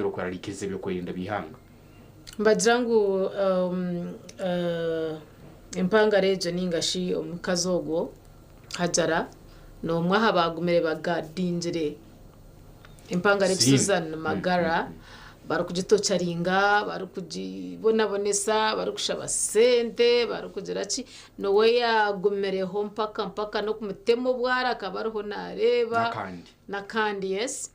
Kweyongyera okwerarikiriza eby'okwerinda by'eihanga. Nibagira ngu empangare egyo nainga shi omukazi ogwo Hajara n'omwe aha baagumire bagadingire empangare egi Susan Magara barikugitocaringa, barikugibonabonesa, barikushaba sente, barikugira ki, niwe yaagumireho mpaka mpaka n'okumutema obwara akaba ariho naareeba. N'akandi. N'akandi yes.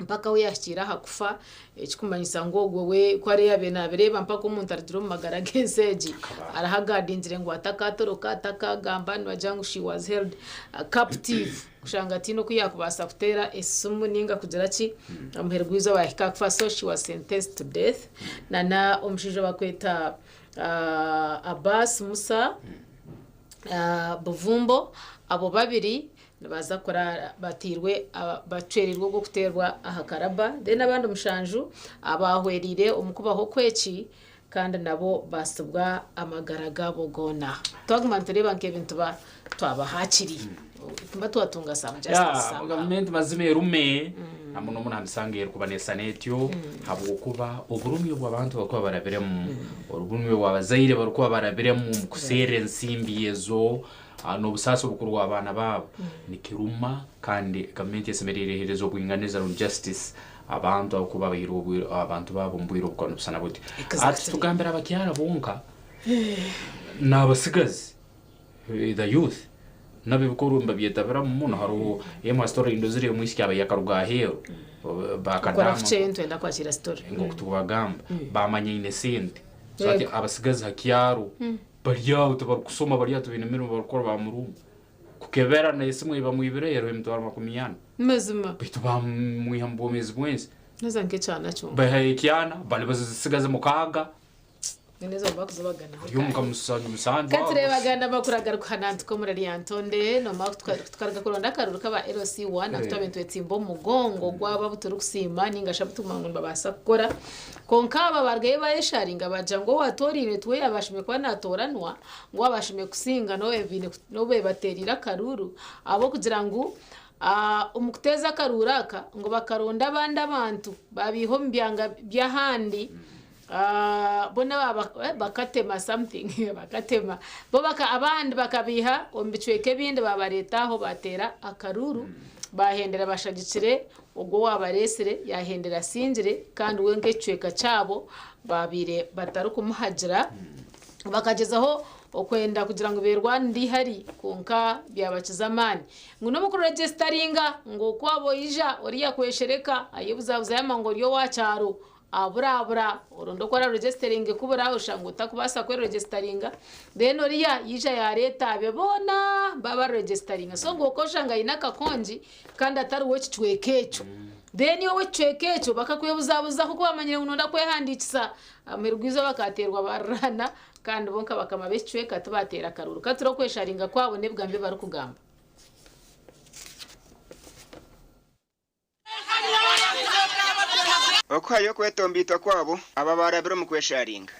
Mpaka ahu yaahikiire aha kufa, ekirikumanyisa ngu ogwo we ku araabe naabireeba mpaka omuntu arugire omu magara g'ensi egi, hariho agaadingire ngu atakaatoroka, atakaagamba, nibagira ngu she was held captive kushanga hataine oku yaakubaasa kuteera esimu nainga kugira ki, omuheru gw'eizooba yaahika aha kufa so she was sentenced to death. Nana omushaija ou barikweta Abbas Musa Buvumbo, abo babiri Nibaza kuraara bateirwe bacwereirwe ogw'okuteerwa aha karaba then abandi mushanju abaahwereire omu kubaho kw'eki kandi nabo baasibwa amagara gaabo goona. Twaguma nitureeba nk'ebi nituba twaba haakiri nituba twatunga some justice Yeah, somehow. gavumenti mazima erume na muno muno aha misango erikuba neesana etyo habwokuba oburumi obu abantu barikuba barabiremu, oburumi obu abazaire barikuba barabiremu omu kuseerra ensimbi ezo, N'obusaasi obukuru bw'abaana baabo nikiruma kandi gavumenti esemeriire eheereze obwinganiza rundi justice abantu ahabw'okuba baihirwe abantu baabo omu bwire obukuba nibusana buti. Hati titugambira abakyara bonka n'abasigazi, the youth, nabo ebikorwa ebi nibabyetabiramu muno. Haroho emwe ha story ndozire omwisiki abaire akaruga aheeru bakadaama nk'oku tukubagamba bamanya aine sente so hati abasigazi ha kyaro Bari aho tibarikusoma bari aho tibaine mirimo barikukora bamurunga kukebera n'esimu ei bamwibire eriho emitwaro 40. Mazima. Baitu bamwiha omu bwomeezi bw'ensi. Haza nk'ekyana kyonka. Baihayo ekyana bari bazisigaze mukaaga. Mbwenu ezo nibakuzibaganaho Buri omu ka musanju Ka aho. tureebe agandi amakuru agarikuhanantuka omuri Lyantonde. Noomanya tukaruga kuronda akaruru k'aba LC1 ahu twabaire nitwetsimba omu mugongo gwabo abu turikusiima nainga shi abu turikumanya ngu nibabaasa kukora. Kwonka aba baarugayo baayesharinga baagira ngu owaatooraine tiwe yaabaashemeriire kuba naatooranwa, ngu owaabaashemereire kusinga n'ou beebateereire akaruuru, ahabw'okugira ngu omu kuteeza akaruuru aka ngu bakaronda abandi abantu baabaiha omu byanga by'ahandi boona bakatema something bakatema bo abandi bakabaiha omu bicweka ebindi baabareeta aho baateera akaruuru baahendera bashagikire Ogwo owaabareetsire yaahendera asingire, kandi we nk'ekicweka kyabo baabaire batarikumuhagira. Bakagyezaho okwenda kugira ngu beerwanire eihari, kwonka byabakiza amaani. Ngu n'omu kuregisitaringa, ngu oku waaba oija oriya kweshereka, ayebuzabuza yaamanya ngu ori owa kyaro, aburabura, oronda oku oraregisitaringe kubura, oshanga otarikubaasa kweregisitaringa, then oriya yaija yaareeta abe boona baabaregisitaringa. So ngu okwo oshanga aine akakongi kandi atari w'ekicweka ekyo. Then iwe ow'ekicweka ekyo bakakwebuzabuzaho ku bamanyire ngu noyenda kwehandiikisa, aha muheru gw'eizooba bakateerwa barurana kandi bo nka bakama b'ekicweka tibateera karuuru. Ka turebe okwesharinga kwabo n'ebigambo ebi barikugamba. Okuhayo okwetomboitwa kwabo abo abaarabire omu kwesharinga.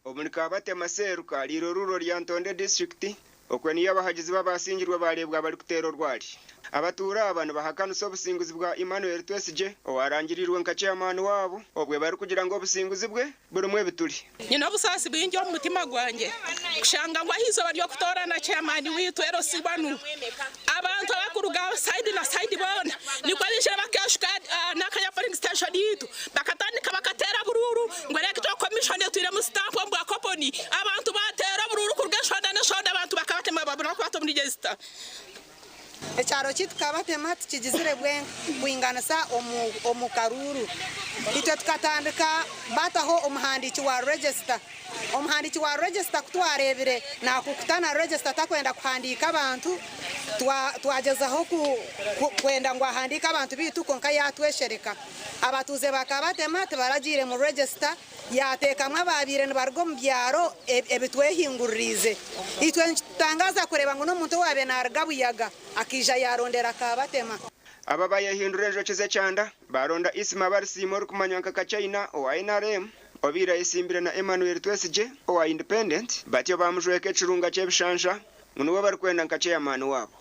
Obu nikabatema Seeruka, Riiro Rural Lyantonde District, okwe niyo abahagizi b'abasingirwe baareebwa barikuteera orwari. Abatuura aba nibahakanisa obusinguzi bwa Emmanuel Twesigye owarangiriirwe nka chairman waabo obwe barikugira ngu obusinguzi bwe burimu ebituri. Nyine obusaasi bwingi omu mutima gwangye kushanga ngu aha izooba ry'okutoorana chairman waitu LC Wanu, abantu abarikuruga sayidi na sayidi boona nikwo baijire bakeeshuka aha Nakanya polling station yaitu bakatandika bakateera oburuuru ngu Electoral Commission etwiremu sitampu omu bwa koponi, abantu baateera oburuuru kuruga eshonda n'eshonda abantu bakabatema babura kubaata omu register. Ekyaro kyaitu Kabatema tikigizire bwinganisa omu karuuru. Itwe tukatandika bataho omuhandiiki wa register. Omuhandiiki wa register ku twareebire nakukuta na register takwenda kuhandiika abantu, twagyezaho kwenda ngu ahandiike abantu baitu kwonka yatweshereka. Abatuuze ba Kabatema tibaragiire mu register. Yaateekamu abaabaire nibaruga omu byaro ebitwehinguririize. Itwe nikitutangaaza kureeba ngu n'omuntu owaabaire naaruga Buyaga akaija yaarondera Kabatema. Aba bayehindura enjoki z'ekyanda, baaronda Isma Barisiima orikumanywa nka Kachaina owa nrm, obaire ayesimbire na Emmanuel Twesigye owa Independent, batyo baamujweka ekirunga ky'ebishansha ngu niwe barikwenda nka ceyamaani waabo.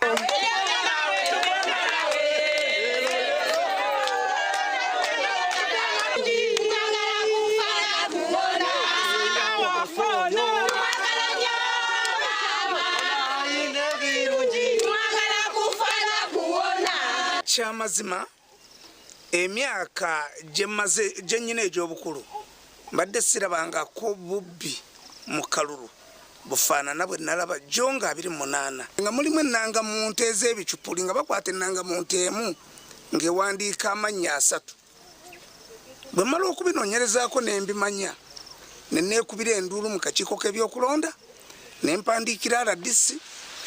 Ekyamazima emyaka gyemmaze gye nnyina egy'obukulu mbadde sirabangako bubbi mu kalulu bufaanana bwe nalaba jjo nga 28 nga mulimu ennangamuntu ez'ebicupuli nga bakwata ennangamuntu emu ng'ewandiika amannya asatu. Bwe mmala okubinoonyerezaako ne mbimanya ne neekubira enduulu mu kakiiko k'ebyokulonda ne mpandiikira rdc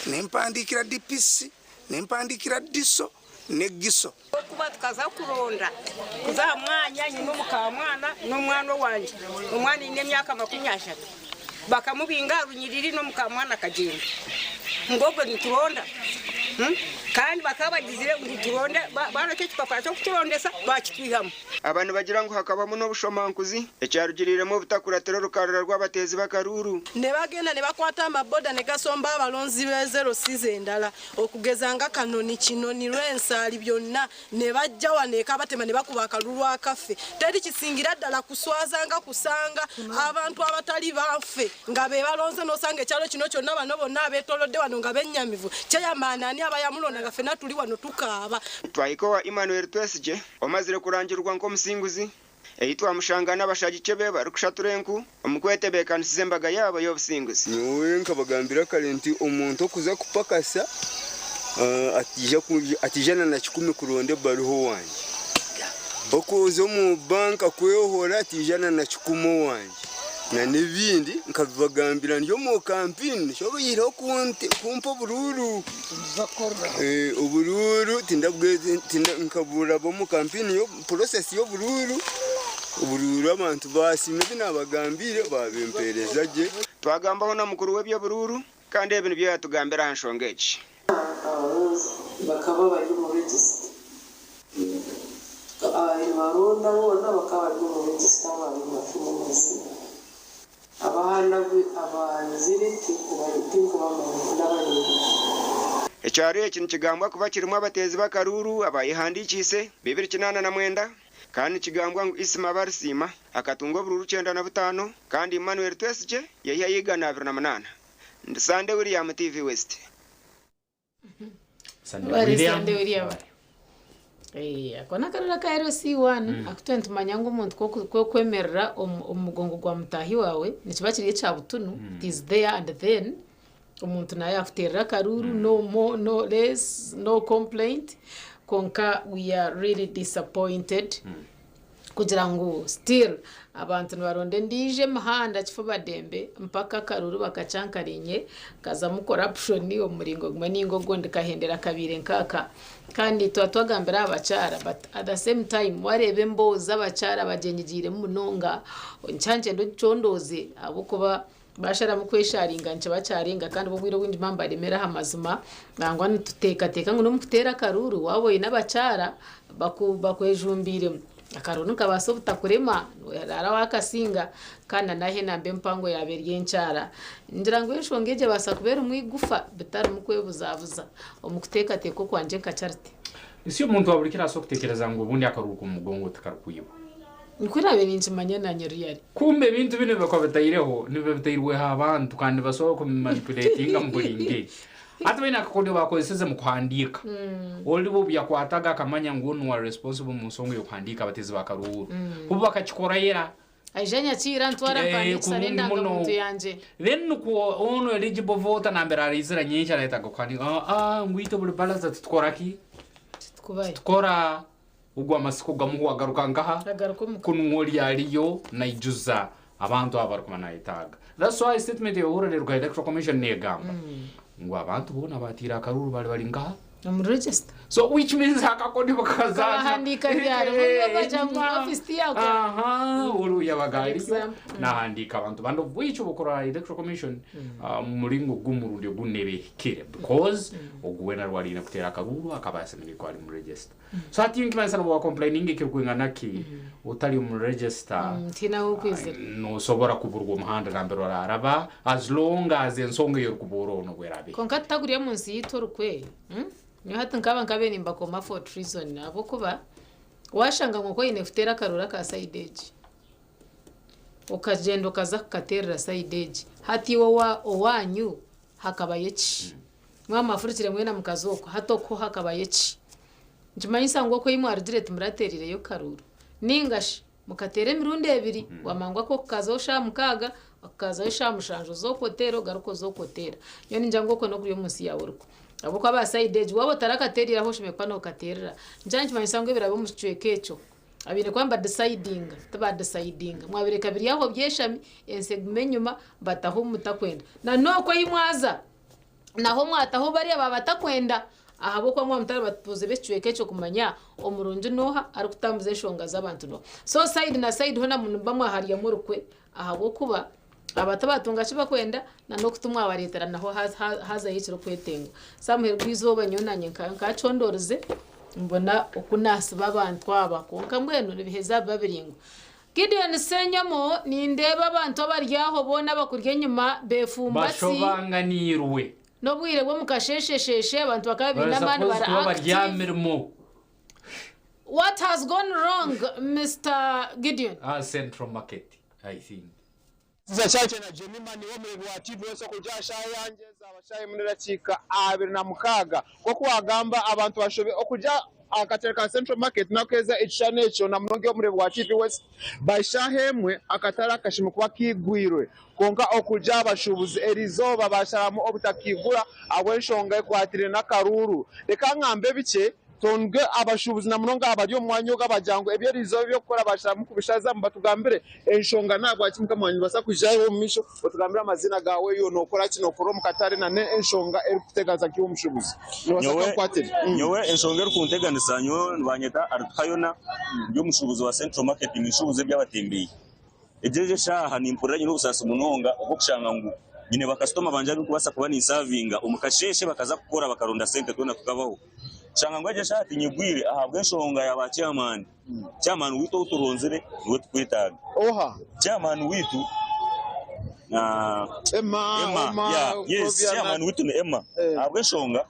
ne mpandiikira DPC ne mpandiikira DISO ne GISO. Okuba tukaza kuronda kuza aha mwanya nyine omukamwana n'omwana owangye omwana aine emyaka 30 bakamubinga aha runyiriri n'omukamwana akagyenda ngu obwo nituronda kandi bakaba bagizire ngu turonde bareka ekipapura ky'okuturondesa bakitwihamu. Aba nibagira ngu hakabamu n'obushomankuzi ekyarugiriiremu obutakuratira orukarara rw'abateezi b'akaruuru. Ne bagenda ne bakwata amaboda ne gasomba abalonzi b'e LCs endala okugeza nga Kanoni, Kinoni, Lwensaali byonna ne bajja wano e Kabatema ne bakuba akalulu akaffe. Teri kisingira ddala kuswaza nga kusanga abantu abatali baffe nga be balonze n'osanga ekyalo kino kyonna bano bonna abeetoolodde wano nga bennyamivu. Chairman ani aba yamulonda nga ffenna tuli wano tukaaba. Twahika owa Emmanuel Twesigye omazire kurangirwa nk'omusinguzi, ei twamushanga n'abashagiki be barikushatura enku omu kwetebeekanisiza embaga yaabo y'obusinguzi. Nyowe nkabagambira kare nti omuntu okuza kupakasa ataija na 1,000 kuronda ebaruha owangye. Okuza omu banka kwehoora ataija na 1,000 owangye. Na n'ebindi nkabibagambira ndi omu kampini shoboireho kumpa oburuuru. Oburuuru nkaburaba omu kampini process y'oburuuru. Oburuuru abantu baasiima ebi naabagambire baabimpeereza gye. Twagambaho na mukuru w'eby'oburuuru kandi ebi nibyo yatugambira aha nshonga egi. Abaronzi bakaba bari omu register. Ababaire nibaronda boona bakaba bari omu register ababaire nibafuna amazima. Abaana abanzire tinkubamanya n'abareeba. Ekyaro eki nikigambwa kuba kirimu abateezi b'akaruuru abayehandiikiise 289 kandi nikigambwa ngu Isma Barisiima akatunga oburuuru 95 kandi Emmanuel Twesigye yaihayo 128. Ndi Sande William, TV West. Sande Bari William. Sande William. Eh, ako n'akaruru aka LC1 akutwe nitumanya ngu omuntu kwokwemerera omu mugongo gwa mutaahi waawe nikiba kiri ekya butunu, it is there and then omuntu nawe yakuteerera akaruru, no more no less, no complaint. Kwonka we are really disappointed kugira ngu still abantu nibaronda endiijo emihanda kifo badembe mpaka akaruru bakakyankarinye kazamu corruption omu muringo gumwe ninga ogundi kahendera kabiire nkaka. Kandi tuba twagambira abakyara, but at the same time wareeba emboozi abakyara bagyenyigiiremu munonga nkyangyenda ogicondoze ahabw'okuba basharamu kwesharinga nikiba kyarenga kandi obwire obwingi bambaremera aha mazima. Nangwa nituteekateeka ngu n'omukuteera akaruru waaba oine abakyara bakwejumbiiremu akaruru nikabaasa obutakurema oraara wakasinga kandi nahe namba empango yaaba eri enkyara. Ngira ngu enshonga egi ebaasa kuba erimu igufa bitarimu kwebuzabuza omu kuteekateeka okwangye nka Charity. Isi omuntu wa buri kiro asobola kutekereza ngu obundi akaruru k'omu mugongo tikarikwiba. Nikwo naabe ninkimanya nanye ruyari. Kumbe ebintu binu bikaba bitaireho nibiba bitairweho abantu kandi basobola kubimanipulatinga mu buri ngeri. Hati baine akakodyo bakozeseze mu kuhandiika. Oli bo byakwataga akamanya ngu onu wa responsible mu nsonga y'okuhandiika abateezi b'akaruuru. Obu bakakikora era aija nyakiira ntwara mpandiikisa kurungi muno. n'endangamuntu yangye. Then nukwo ono eligible voter nambere araizira nyenkya arayetaga kuhandiika, ngwite buri baraza titukora ki? Tukubayo. Tukora ogwo amasiko gamuhu agaruka nkaha agaruka omu kunwo lyaliyo naijuza abantu abo barikuba nayetaaga. That's why statement yohurererwa Electoral Commission negamba ngu abantu boona batiire akaruru bari bari nkaha omu register. So which means akakodi bakazaza Kabahandiika ryari buriya bagira ngu office tiyakora. Aha, uru yabaga ariyo Example. nahandiika abantu bandi bwikyo bukora Electoral Commission mu muringo gumurundi ogunebehikire because ogu wena rwariine kuteera akaruru akaba asemereire kuba ari mu register. So hati nkimanyisa nobu wacomplaininga ekirikwingana ki otari omu register, Tiinaho okwizira. nosobora kuburwa omuhanda nambere oraraba as long as ensonga eyorikubuura ono bwerabe. Konka tutaguriye mu nsi yitu orukwe, Nyowe hati nkaba nkabe nimbakoma for treason ahabw'okuba washanga ngu oine kuteera akaruru aka side egi okagyenda okaza kukateerera side egi, hati iwe owanyu hakabayo ki? Mwamwafurukire mwena mukaza okwo, hati okwo hakabayo ki? Nikimanyisa ngu oku ei mwarugire timurateerireyo karuuru. Nainga shi mukateera emirundi ebiri, wamanya ngu ako kukazaho shaaha mukaaga, kukazaho shaaha mushanju oze okwo oteere ogaruke oze okwo oteera. Nyowe ningira ngu okwo n'okurya omu nsi yaawe orikwo. Ahabw'okuba aba sayidi egi waaba otarakateeriire ahu oshemereire kuba nookateerera, nikyo nikimanyisa ngu ebiraabe omu kicweka ekyo abaine kuba nibadisayidinga tibaadisayidinga. Mwabireka biri aho byeshami, ensi eguma enyima, bataho obu mutakwenda. Na n'okwo ei mwaza, naho mwataho bariya baabatakwenda ahabw'okuba mwaba mutari batuuze b'ekicweka ekyo kumanya omurungi n'oha, arikutambuza enshonga z'abantu n'oha. So sayidi na sayidi hoona nimuba mwaharyamu orukwe ahabw'okuba aba tibatunga ki bakwenda na n'oku timwabareetera naho haazayo ekirikwetengwa. So aha muheru gw'eizooba nyowe naanye nkacondoorize mbona oku naasiba abantu aba kwonka mbwenu nibiheza biba biraingwa. Gideon Ssenyomo, Nindeeba abantu abari aho boona abakuri enyima beefumbasi. Bashobanganiirwe. N'obwire bw'omu kasheeshesheeshe abantu bakaba baine Bari amaani supposed bari kuba bari aha active. mirimo. What has gone wrong Mister Gideon? Aha Central Market I think. Zachache na Jemima niwe omureebi wa TV wese okuruga aha shaaha eyangye ezaaba shaaha emwe n'edakiika 26. Nk'oku waagamba abantu bashobe okuruga aha katare ka Central Market nakuheereza ekishushani ekyo na munonga iwe omureebi wa TV West. By shaaha emwe akatare akashemereire kuba kaigwirwe kwonka okuruga aha bashuubuzi eriizooba baasharamu obutakaigura ahabw'enshonga ekwatiraine n'akaruuru. Reka ngambe bikye. Tondwe abashuubuzi na munonga abari omu mwanya ogu abagira ngu eby'eriizooba eby'okukora baasharamu kubishazamu batugambire enshonga n'ahabwaki mukama wangye nibaasa kwijayo omu maisho otugambire amaziina gaawe iwe nookora ki, nookora omu katare na n'enshonga erikukuteganisa nk'iwe omushuubuzi. Noobaasa Nyowe kukankwatira? nyowe enshonga erikunteganisa nyowe nibanyeta Arituhayona ndi omushuubuzi wa Central Market ninshuubuza eby'abatembeyi. Egyo egyo eshaaha nimpurira nyine obusaasi munonga obw'okushanga ngu nyine bakasitoma bangye abu ndikubaasa kuba ninsavinga omu kasheeshe bakaza kukora bakaronda sente twena tukabaho. Nshanga ngu egyo eshaaha tinyigwire ahabw'enshonga ya ba chairman. Chairman waitu ou turonzire niwe tukwetaaga. Oha? Chairman waitu na Emma, Emma, Oma, yeah, yes, Scovia na chairman waitu ni Emma. Ahabw'enshonga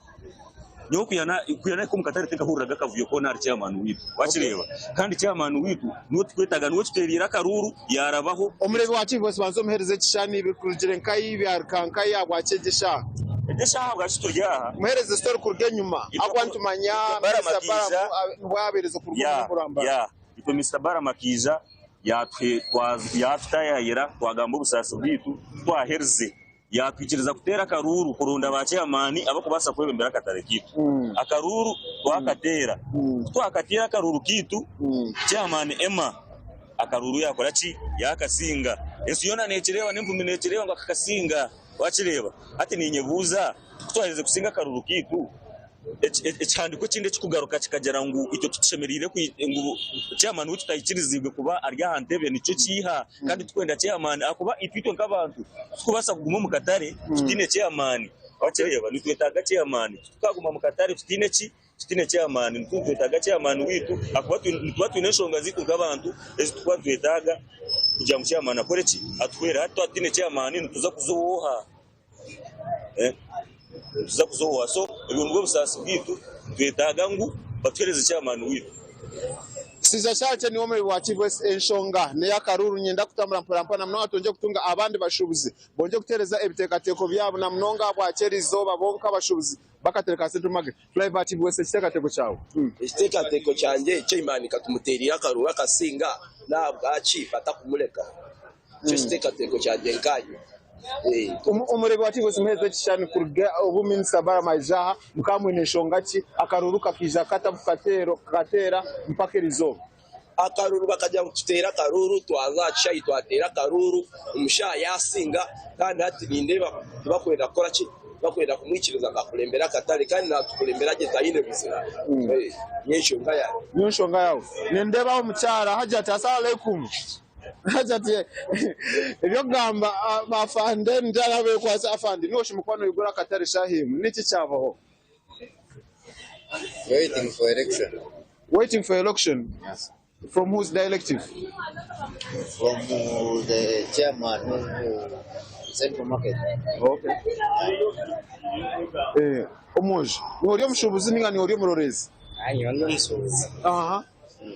Nyowe kwiha nahika omu katare tinkahuriraga akavuyo koona ahari chairman waitu. Wakireeba? Kandi chairman waitu niwe tukwetaaga, niwe tuteeriire akaruuru yaarabaho. Omureebi wa TV West banza omuheereze ekishushani bikurugire nkahi, byaruka nkahi, ahabwaki egi eshaaha? Egi eshaaha ahabwaki turi aha? Muheereze story kuruga enyima ahabw'okuba nitumanya Balaam Mister akaija. Balaam nibwo yaabaire kuruga Ya, omu Rurambara. ya. Itwe Mister Balaam akaija yaatutayaayira twagamba obusaasi bwaitu, ku twaherize Yaatwikiriza kuteera akaruuru kuronda ba chairman abarikubaasa kwebembera akatare kaitu. Akaruuru twakateera. Ku twakateire akaruuru kaitu, chairman Emma akaruuru yaakora ki? Yaakasinga. Ensi yoona neekireeba n'empumi neekireeba ngu akakasinga. Waakireeba? Hati niinyebuuza, ku twaherize kusinga akaruuru kaitu, Ekihandiiko ekindi ekirikugaruka kikagira ngu itwe titushemereire ngu chairman waitu taikiriziibwe kuba ari aha ntebe nikyo kiiha kandi turikwenda chairman ahakuba itwe itwe nk'abantu titurikubaasa kuguma omu katare tutaine chairman wakireeba nitwetaaga chairman titukaguma omu katare tutaine ki tutaine chairman nitwetaaga chairman waitu ahakuba nituba twine enshonga zaitu nk'abantu ezi turikuba nitwetaaga kugira ngu chairman akore ki atuhwere hati twaba tutaine chairman nituza kuza ow'oha? Nituza kuza owa so ebyo nibwo busaasi bwaitu nitwetaaga ngu batuhereze chairman waitu. Siza Kyakye niwe omureebi wa TV West enshonga n'eyakaruuru niinyenda kutambura mpora mpora namunonga twongye kutunga abandi bashuubuzi bongye kuteereza ebiteekateeko byabo namunonga ahabwaki erizooba bo nk'abashuubuzi bakateereka ka Central Market. Flavour TV West ekiteekateeko kyawe. Ekiteekateeko kyangye chairman katumuteerire akaruuru akasinga n'ahabwaki batakumureka. Nikyo kiteekateeko kyangye nkaanye. Omureebi wa TV West muheereze ekishushani kuruga obu Minisita Balaam aija aha, mukaba mwine nshonga ki? Akaruuru kakaija kata kukateera mpaka erizooba? Akaruuru bakagira ngu tuteere akaruuru, twaza aha kishaayi twateera akaruuru, omushaaha yaasinga kandi hati nindeeba tibakwenda kukora ki? Tibakwenda kumwikiriza ngu akurembere akatare kandi naatukurembera gye taine buzira. Niyo nshonga yangye. Niyo nshonga yaawe. Nindeebaho omukyara Hajjati Asalamu Alaikum. Hajjati eby'okugamba afande ngyara bekwatsa afande niiwe oshemeriire kuba noigura akatare shaaha emwe niki ekyabaho? Waiting for election. Waiting for election? Yes. From whose directive? From the chairman of Central Market. Okay. Eh, omwojo, niiwe ori omushuubuzi ninga niiwe ori omuroreezi? Nyowe ndi omushuubuzi. Aha.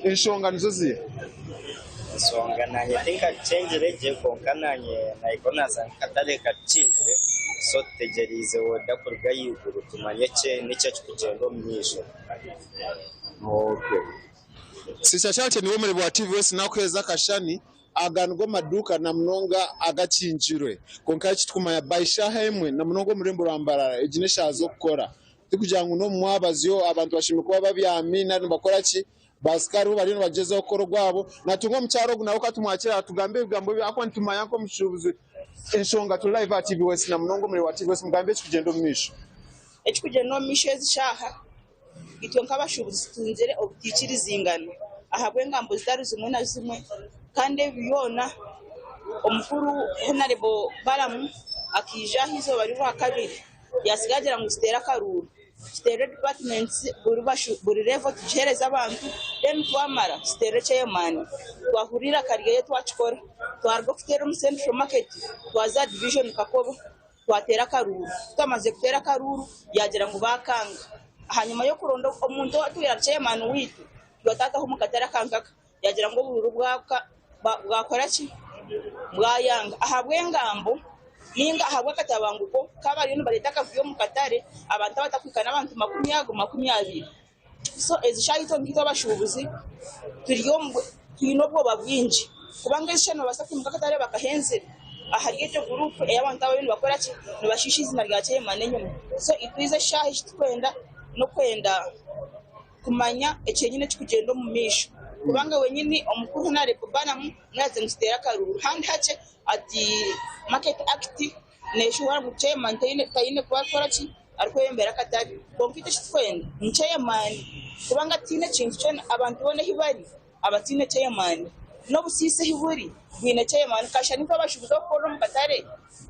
Enshonga nizo ziiha? Enshonga nanye tinkagikyengire gye kwonka nanye nahika nasanga akatare kakingire so tutegyereize oda kuruga ahaiguru tumanye niki ekirikugyenda omu maisho. Sister Charity niwe omureebi wa TVS nakuheereza akashushani aga nigo maduuka namunonga agakingirwe kwonka ekitukumanya by shaaha emwe namunonga omu rurembo rwa Mbarara egi n'eshaaha z'okukora tikugira ngu n'omu mwabazyo abantu bashemereire kuba babyami nari nibakora ki ba sikaari bo bariyo nibagyezaho kukora ogwabo natunga omukyara ogu nawe katumwakire atugambe ebigambo bye ahakuba nitumanya nk'omushuubuzi enshonga turi live aha TVS namunonga omureebi wa TVS mugambe ekikugyenda omu maisho. Ekikugyenda omu maisho ezi shaaha Itwe nk'abashuubuzi tutunzire obutaikirizingana ahabw'engambo zitari zimwe na zimwe kandi ebi byona omukuru Honarebo Balaam akaija aha eizooba ry'orwakabiri yaatsiga yaagira ngu tuteere akaruuru, tuteere dipatimenti buri revo tugiheereze abantu then twamara tuteere ceyamaani. Twahurira eiraka ryeye twakikora, twaruga kuteera omu Central Market twaza aha divijoni Kakoba. Twateera akaruuru. Ku twamazire kuteera akaruuru, yaagira ngu baakanga. Ahanyima y'okuronda omuntu owatwire ari chairman waitu, iwe taata omu katare aka nkaka, yaagira ngu oburuuru bwakora ki? Bwayanga. Ahabw'engambo nainga ahabw'akatabanguko k'abariyo nibareeta akavuyo omu katare, abantu abatakuhika n'abantu makumi ago 20. So ezi shaaha itwe nkaitwe abashuubuzi turi omu twine obwoba bwingi kubanga ezi shaaha nibabaasa kwimuka akatare bakahenzire ahari egyo guruupu ey'abantu abariyo nibakora ki nibashiisha eiziina rya chairman enyima. So itwe ezi eshaaha eki turikwenda n'okwenda kumanya ekyenyine ekirikugyenda omu maisho kubanga wenyini omukuru Honourable Balaam yaagira ngu tuteere akaruuru handi hakye ati market act Neeshuba ngu chairman taine kuba arikukora ki? Arikwebembera akatare. Kwonka itwe eki turikwenda ni chairman kubanga tihaine kintu kyona abantu boona ahu bari abataine chairman. N'obusiisi ahu buri bwine chairman. Kashusha nitwe abashuubuzi abarikukorera omu katare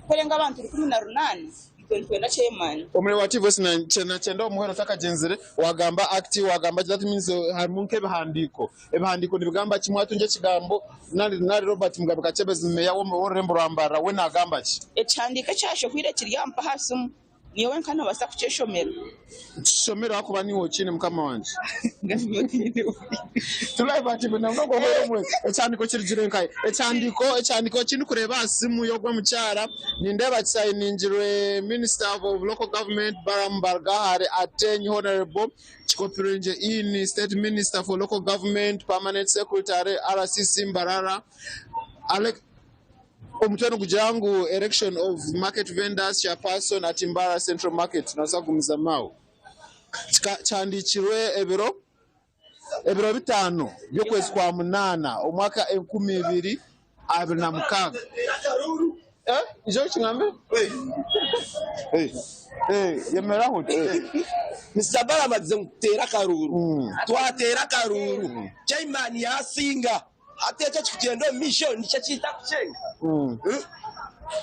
kurenga abantu 18, itwe nitwenda chairman. Omurimo wa TVS nakyenda omuhwere otakagyenzire wagamba act wagamba ki that means harimu nk'ebihandiiko Ebihandiiko nibigamba ki? Mwatunga ekigambo nari nari Robert Mugabe Kakyebezi Meeya w'orurembo rwa Mbarara we naagamba ki? Ekihandiiko ekyashohwire kiri aha mpa aha simu. Niiwe wenka noobaasa kukyeshomera. Kishomere ahakuba niiwe okiine mukama wangye. Turive ati nabwo ngu obe omwe. Ekihandiiko kirugire nkahi? Ekihandiiko ekihandiiko eki ndikureeba aha simu y'ogwo mukyara nindeeba kisayiningirwe Minister of Local Government Balaam Barugahare Ateenyi Honourable Kikopiringye in State Minister for Local Government, Permanent Secretary, RCC Mbarara, Alex Omutwe nigugira ngu Election of Market Vendors Chairperson at Mbarara Central Market. Nobaasa kugumizamu aho. Kihandiikirwe ebiro ebiro bitaano by'okwezi kwa munaana omwaka 2026. Eh, ijo okingambe? Eh, eh, yemeraho oti. Mister Balaam agize ngu tuteere akaruuru. Twateera akaruuru. Chairman yaasinga. Hati ekyo ekikugyenda omu maisho nikyo ekitakucenga.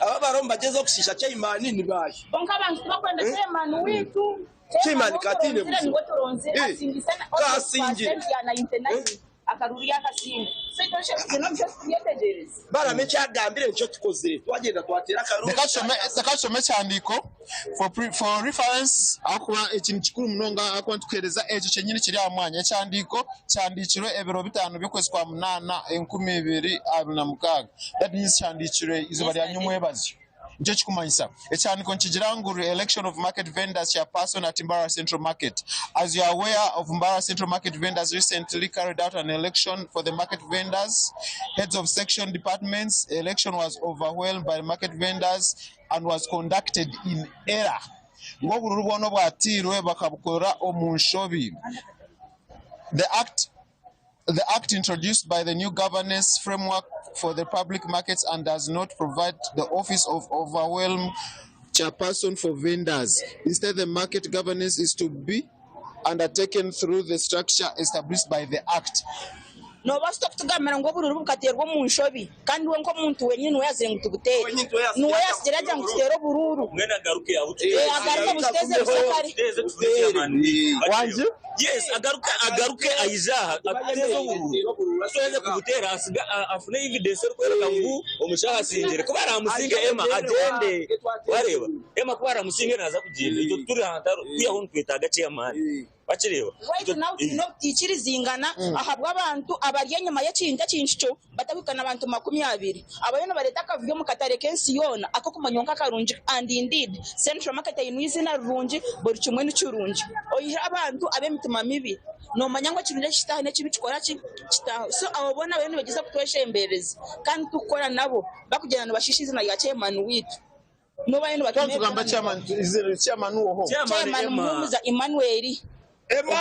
Aba abariho nibagyezaho kushiisha chairman ni baahi? Kwonka abantu tibakwenda chairman waitu. Chairman ka ataine buzibu. Ka asingire. Balaam eki agambire nikyo tukozire. Twagyenda twateera akaruuru. Reka tushome ekihandiiko for reference ahakuba eki ni kikuru munonga ahakuba nitukuheereza ekyo kyenyini kiri aha mwanya. Ekihandiiko kihandiikirwe ebiro bitaano by'okwezi kwa munaana 2026. That means kihandiikirwe eizooba rya nyomwebazyo. Nikyo kirikumanyisa. Ekihandiiko nikigira ngu Re-election of market vendors chairperson at Mbarara Central Market. As you are aware of Mbarara Central Market vendors recently carried out an election for the market vendors, heads of section departments, election was overwhelmed by market vendors and was conducted in error. Ngu obururu bwona obwatairwe bakabukora omu nshobi. The act The act introduced by the new governance framework for the public markets and does not provide the office of overwhelm chairperson for vendors. Instead, the market governance is to be undertaken through the structure established by the act. Noobaasa ota kutugambira ngu oburuuru bukateerwa omu nshobi kandi we nk'omuntu wenyini niwe yaazire ngu tubuteere? Niwe yaatsigire agira ngu tuteere oburuuru. Mbwenu agaruke Agaruke abuteeze busya kare. Wangi? Yes, agaruke agaruke aije aha atuteeze oburuuru. Tuheze kubuteera asiga afune evidence erikworeka ngu omushaho asingire. Ku baraamusinge Emma agyende. Wareeba? Emma ku baraamusinge naaza kugyenda. Itwe tituri aha ntaro kwihaho nitwetaaga chairman. Wakireeba? Right now twine obutaikirizingana ahabw'abantu abari enyima y'ekintu ekintu kyo batakuhika na bantu 20. Abariyo nibareeta akavuyo omu katare k'ensi yoona ak'okumanywa nk'akarungi and indeed Central Market eine eizina rirungi buri kimwe ni kirungi oihireho abantu ab'emitima mibi noomanya ngu ekirungi eki kitaaha n'ekibi kikora ki? Kitaaho. So abo boona bariyo nibagyeza kutweshemberereza kandi turikukora nabo barikugyenda nibashiisha eizina rya chairman waitu. Twaba nitugamba chairman, chairman woho? Chairman Muhumuza Emmanuel. Ogwo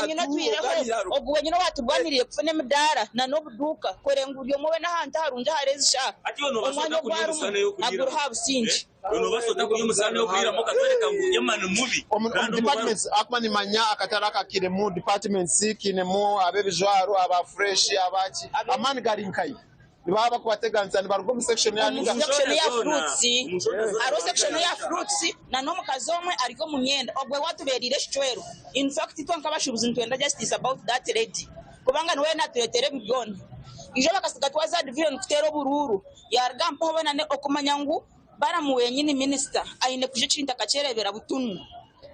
wenyine otwireho, ogu wenyine owaturwaniriire kufuna emidaara na n'obuduuka kureba ngu buri omwe weena ahantu aharungi ahareezi shaaha omwanya ogu arimu naguriho aha busingye. Omu departments ahakuba nimanya akatare aka kainemu departments, kainemu ab'ebijwaro, aba fresh, abaki, amaani gari nkahi? Nibaba bakubateganisa nibaruga omu section ya Omu section ya fruits, hariho section ya fruits na n'omukazi omwe ari omu myenda ogwe watuberire ekicwero. In fact itwe nk'abashubuzi nitwenda justice about that lady kubanga niwe naturetera ebi byona. Ijo bakasiga twaza aha division kuteera oburuuru yaruga mpaho boona okumanya ngu Balaam wenyini minister aine kuja ekintu akakyerebera butunu.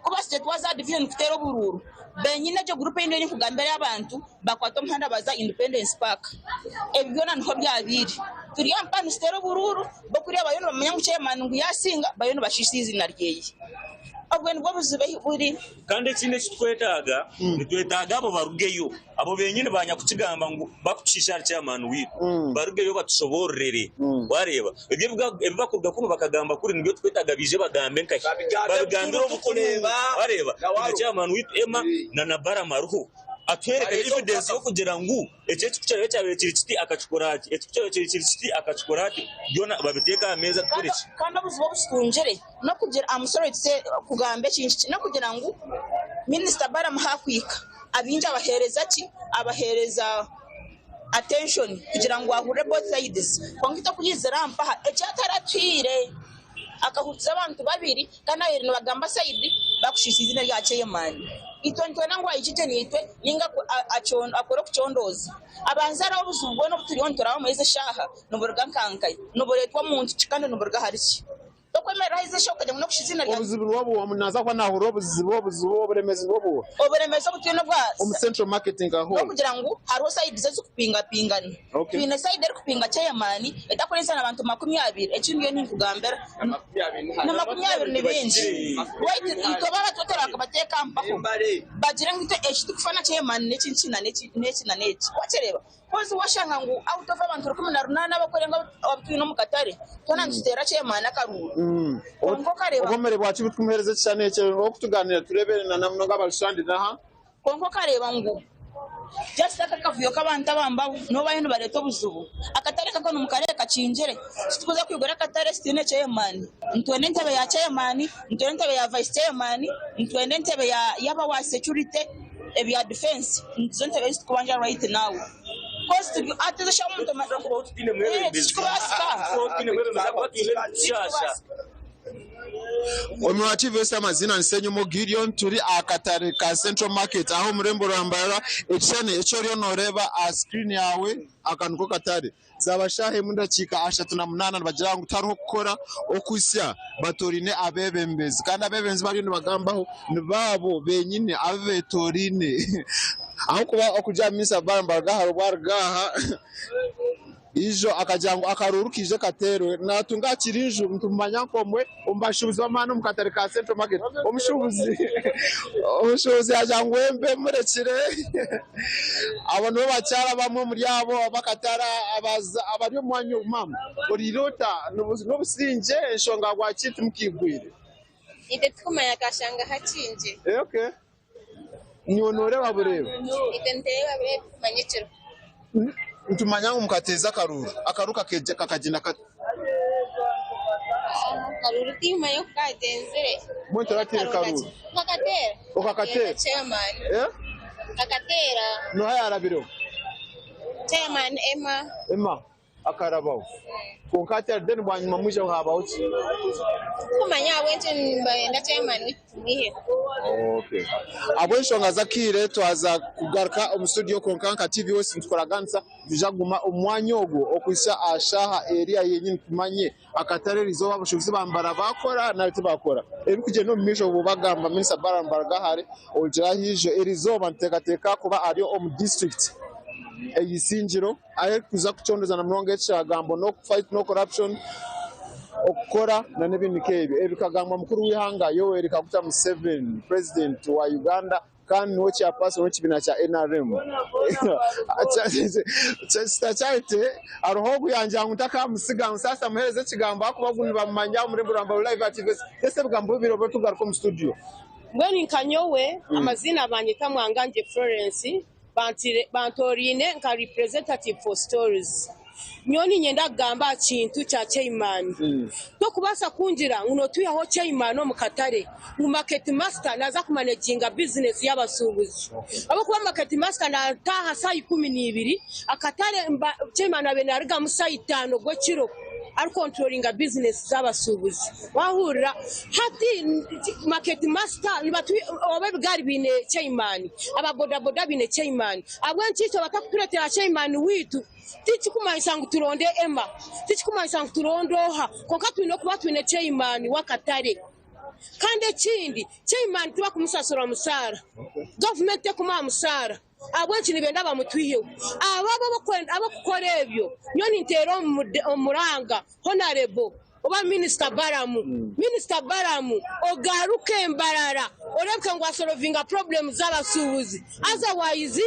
Ku basigire twaza aha division kuteera oburuuru, benyini egyo group ei ndiyo ninkugambira ey'abantu bakwata omuhanda baza Independence Park. Ebi byona niho byabaire. Turi aha mpaha nituteera oburuuru, bo kuriya bariyo nibamanya ngu chairman ngu yaasinga bariyo nibashiisha eiziina ryeye. Obwo nibwo buzibu ahi buri. Kandi ekindi eki tukwetaaga, nitwetaaga abo barugeyo, abo benyini banyakukigamba ngu bakutushiisha ahari chairman waitu, barugeyo batushoboororere. Wareeba? Ebyo ebi bakuruga kunu bakagamba kuri nibyo tukwetaaga baije bagambe nkahi? Babigambire obutunu. Wareeba? Twine chairman waitu Emma na na Balaam ariho. Atwereke evidence y'okugira ngu eki eki ku kirabe kyabaire kiri kiti akakikora ati, eki ku kirabe kiri kiti akakikora ati, byona babiteeke aha meeza tukore ki? Kandi obuzibu obu tutungire n'okugira, I'm sorry to say, kugamba ekintu ki, n'okugira ngu minisita Balaam hakuhika abaingi abaheereza ki, abaheereza attention kugira ngu ahurire both sides kwonka itwe kuyizira aha mpaha eki ataratuhaire akahurikiza abantu babiri kandi ababaire nibagamba side bakushiisha eiziina rya chairman. Itwe nitwenda ngu ahikye naitwe ninga akore okucondooza abanze areebe obuzibu bwona obu turiyo nituraba omuri ezi eshaaha niburuga nkankahi, nibureetwa muntu ki kandi niburuga ahari ki. Tokwemerera aha izisha okagira ngu n'okushiisha eiziina rya. Obuzibu nibwo buha? Omuntu naaza kuba naahurira obuzibu, obuzibu, oburemeezi nibwo buha? Oburemeezi obu twine obwa. Omu Central Market nka hall. N'okugira ngu hariho sides ezikupingapingana. Okay. Twine side erikupinga chairman etakurengyesa na bantu 20, eki ndiyo ninkugambira. Na 20 ni bingi. Waitu itwe baaba twetoroora bakabateeka mpaho bagire ngu itwe eki tikufa na chairman n'eki n'eki na n'eki n'eki na n'eki. Wakireeba? Kozi washanga ngu out of abantu 18 abakurenga abu twine omu katare, twena nituteera chairman akaruuru. Kwonka okareeba. Obwomere bwakyo butumuheereza ekishushani ekyo okutuganira tureebe na namunonga abarushandire aha. Kwonka okareeba ngu just aka akavuyo k'abantu aba mbabo nibo bariyo nibareeta obuzibu. Akatare kako nimukareeba kakingire, titukuza kwigura akatare titwine chairman. Nitwenda entebe ya chairman, nitwenda entebe ya vice chairman, nitwenda entebe y'aba wa security. Ebya defense nizo ntebe ezi tukubanja right now coz turi hati ezi eshaaha omuntu tikikubaasika. Omu TV amaziina ni Ssenyumo Gideon turi aha katare ka Central Market aha omu rurembo rwa Mbarara. Ekishushani eki oriyo noreeba aha screen yaawe aka niko katare. Zaaba shaaha emwe n'edakiika 38 nibagira ngu tihariho kukora okuhitsya batooraine abeebembezi. Kandi abeebembezi bariyo nibagambaho ni baabo benyine abu beetooraine. Ahabw'okuba okugira Minisita Balaam Barugahara obu aruga aha ijo akagira ngu akaruuru kaije kateerwe naatunga aha Kirinju nitumumanya nk'omwe omu bashuubuzi b'amaani omu katare ka Central Market. Omushuubuzi omushuubuzi yaagira ngu we mbe murekire. Abo nibo bakyara bamwe omuri abo ab'akatare abari omu mwanya ogu. Maama oriire ota? N'obusingye enshonga bwaki timukiigwire? Itwe tikumanya kashanga hakingire. Okay. Nyowe nooreeba bureeba? Itwe nitureeba bureeba tikumanya ekiriho. Nitumanya ngu mukateeza akaruuru. Akaruuru kakagyenda kata? Akaruuru tikumanya oku kagyenzire. Mbwenu torateire karuuru? Nkakateera. Okakateera? Chairman. Nkakateera. Noha yaarabireho? Chairman Emma. Emma. Akarabaho. Kwonka hati ari then bwanyima mwija habaho ki? Tikumanya ahabw'enki nibayenda chairman waitu tumwiheho. Okay. Ahabw'enshonga z'akaire twaza kugaruka omu studio kwonka nka TV West nitukuraganisa nitwija kuguma omu mwanya ogwo okuhitsya aha shaaha eriya yenyini tumanye akatare erizooba abashuubuzi bambara baakora nari tibaakora. Ebirikugyenda omu maisho obwo bagamba Minisita Balaam Barugahare ogira ahiijo erizooba nituteekateeka kuba ari omu disiturikiti ey'Isingiro. Ahu erikuza kucondoza na munonga ekigambo no fight no corruption, okukora na n'ebindi nk'ebyo. Ebi bikagambwa mukuru w'eihanga Yoweri Kaguta Museveni, President wa Uganda kandi niwe chairperson w'ekibiina kya NRM. Sister Charity hariho ogu yangira ngu ntakamusiga ngu saasa muhereze ekigambo ahakuba ogu nibamumanya omuri Buramba Live aha TV. Just ebigambo bibiri obwo tugaruka omu studio. Mbwenu nka nyowe amaziina banyeta Mwangangye Florence. Bantoraine nka representative for stories. Nyowe niinyenda kugamba aha kintu kya chairman. Tokubaasa kungira ngu notwihaho chairman omu katare ngu market master naaza kumanaginga business y'abashuubuzi. Ahabw'okuba market master nataaha shaaha 12, akatare chairman abaire narugamu shaaha itaano gw'ekiro arikonturoringa business z'abashuubuzi. Wahurira hati market master oba ebigaari biine chairman, aba bodaboda baine chairman, ahabw'enki itwe batakutureetera chairman waitu? Tikikumanyisa ngu turonde Emma, tikikumanyisa ngu turonde oha, kwonka twine kuba twine chairman w'akatare. Kandi ekindi, chairman tibakumusasura mushaara, gavumenti tekumuha mushaara. Ahabw'enki nibenda bamutwiheho? Abo ab'okukora ebyo, nyowe ninteera omuranga Honarebo oba Minisita Balamu. Minisita Balamu ogaruke Mbarara oreebeke ngu wasolovinga purobulemu z'abashuubuzi otherwise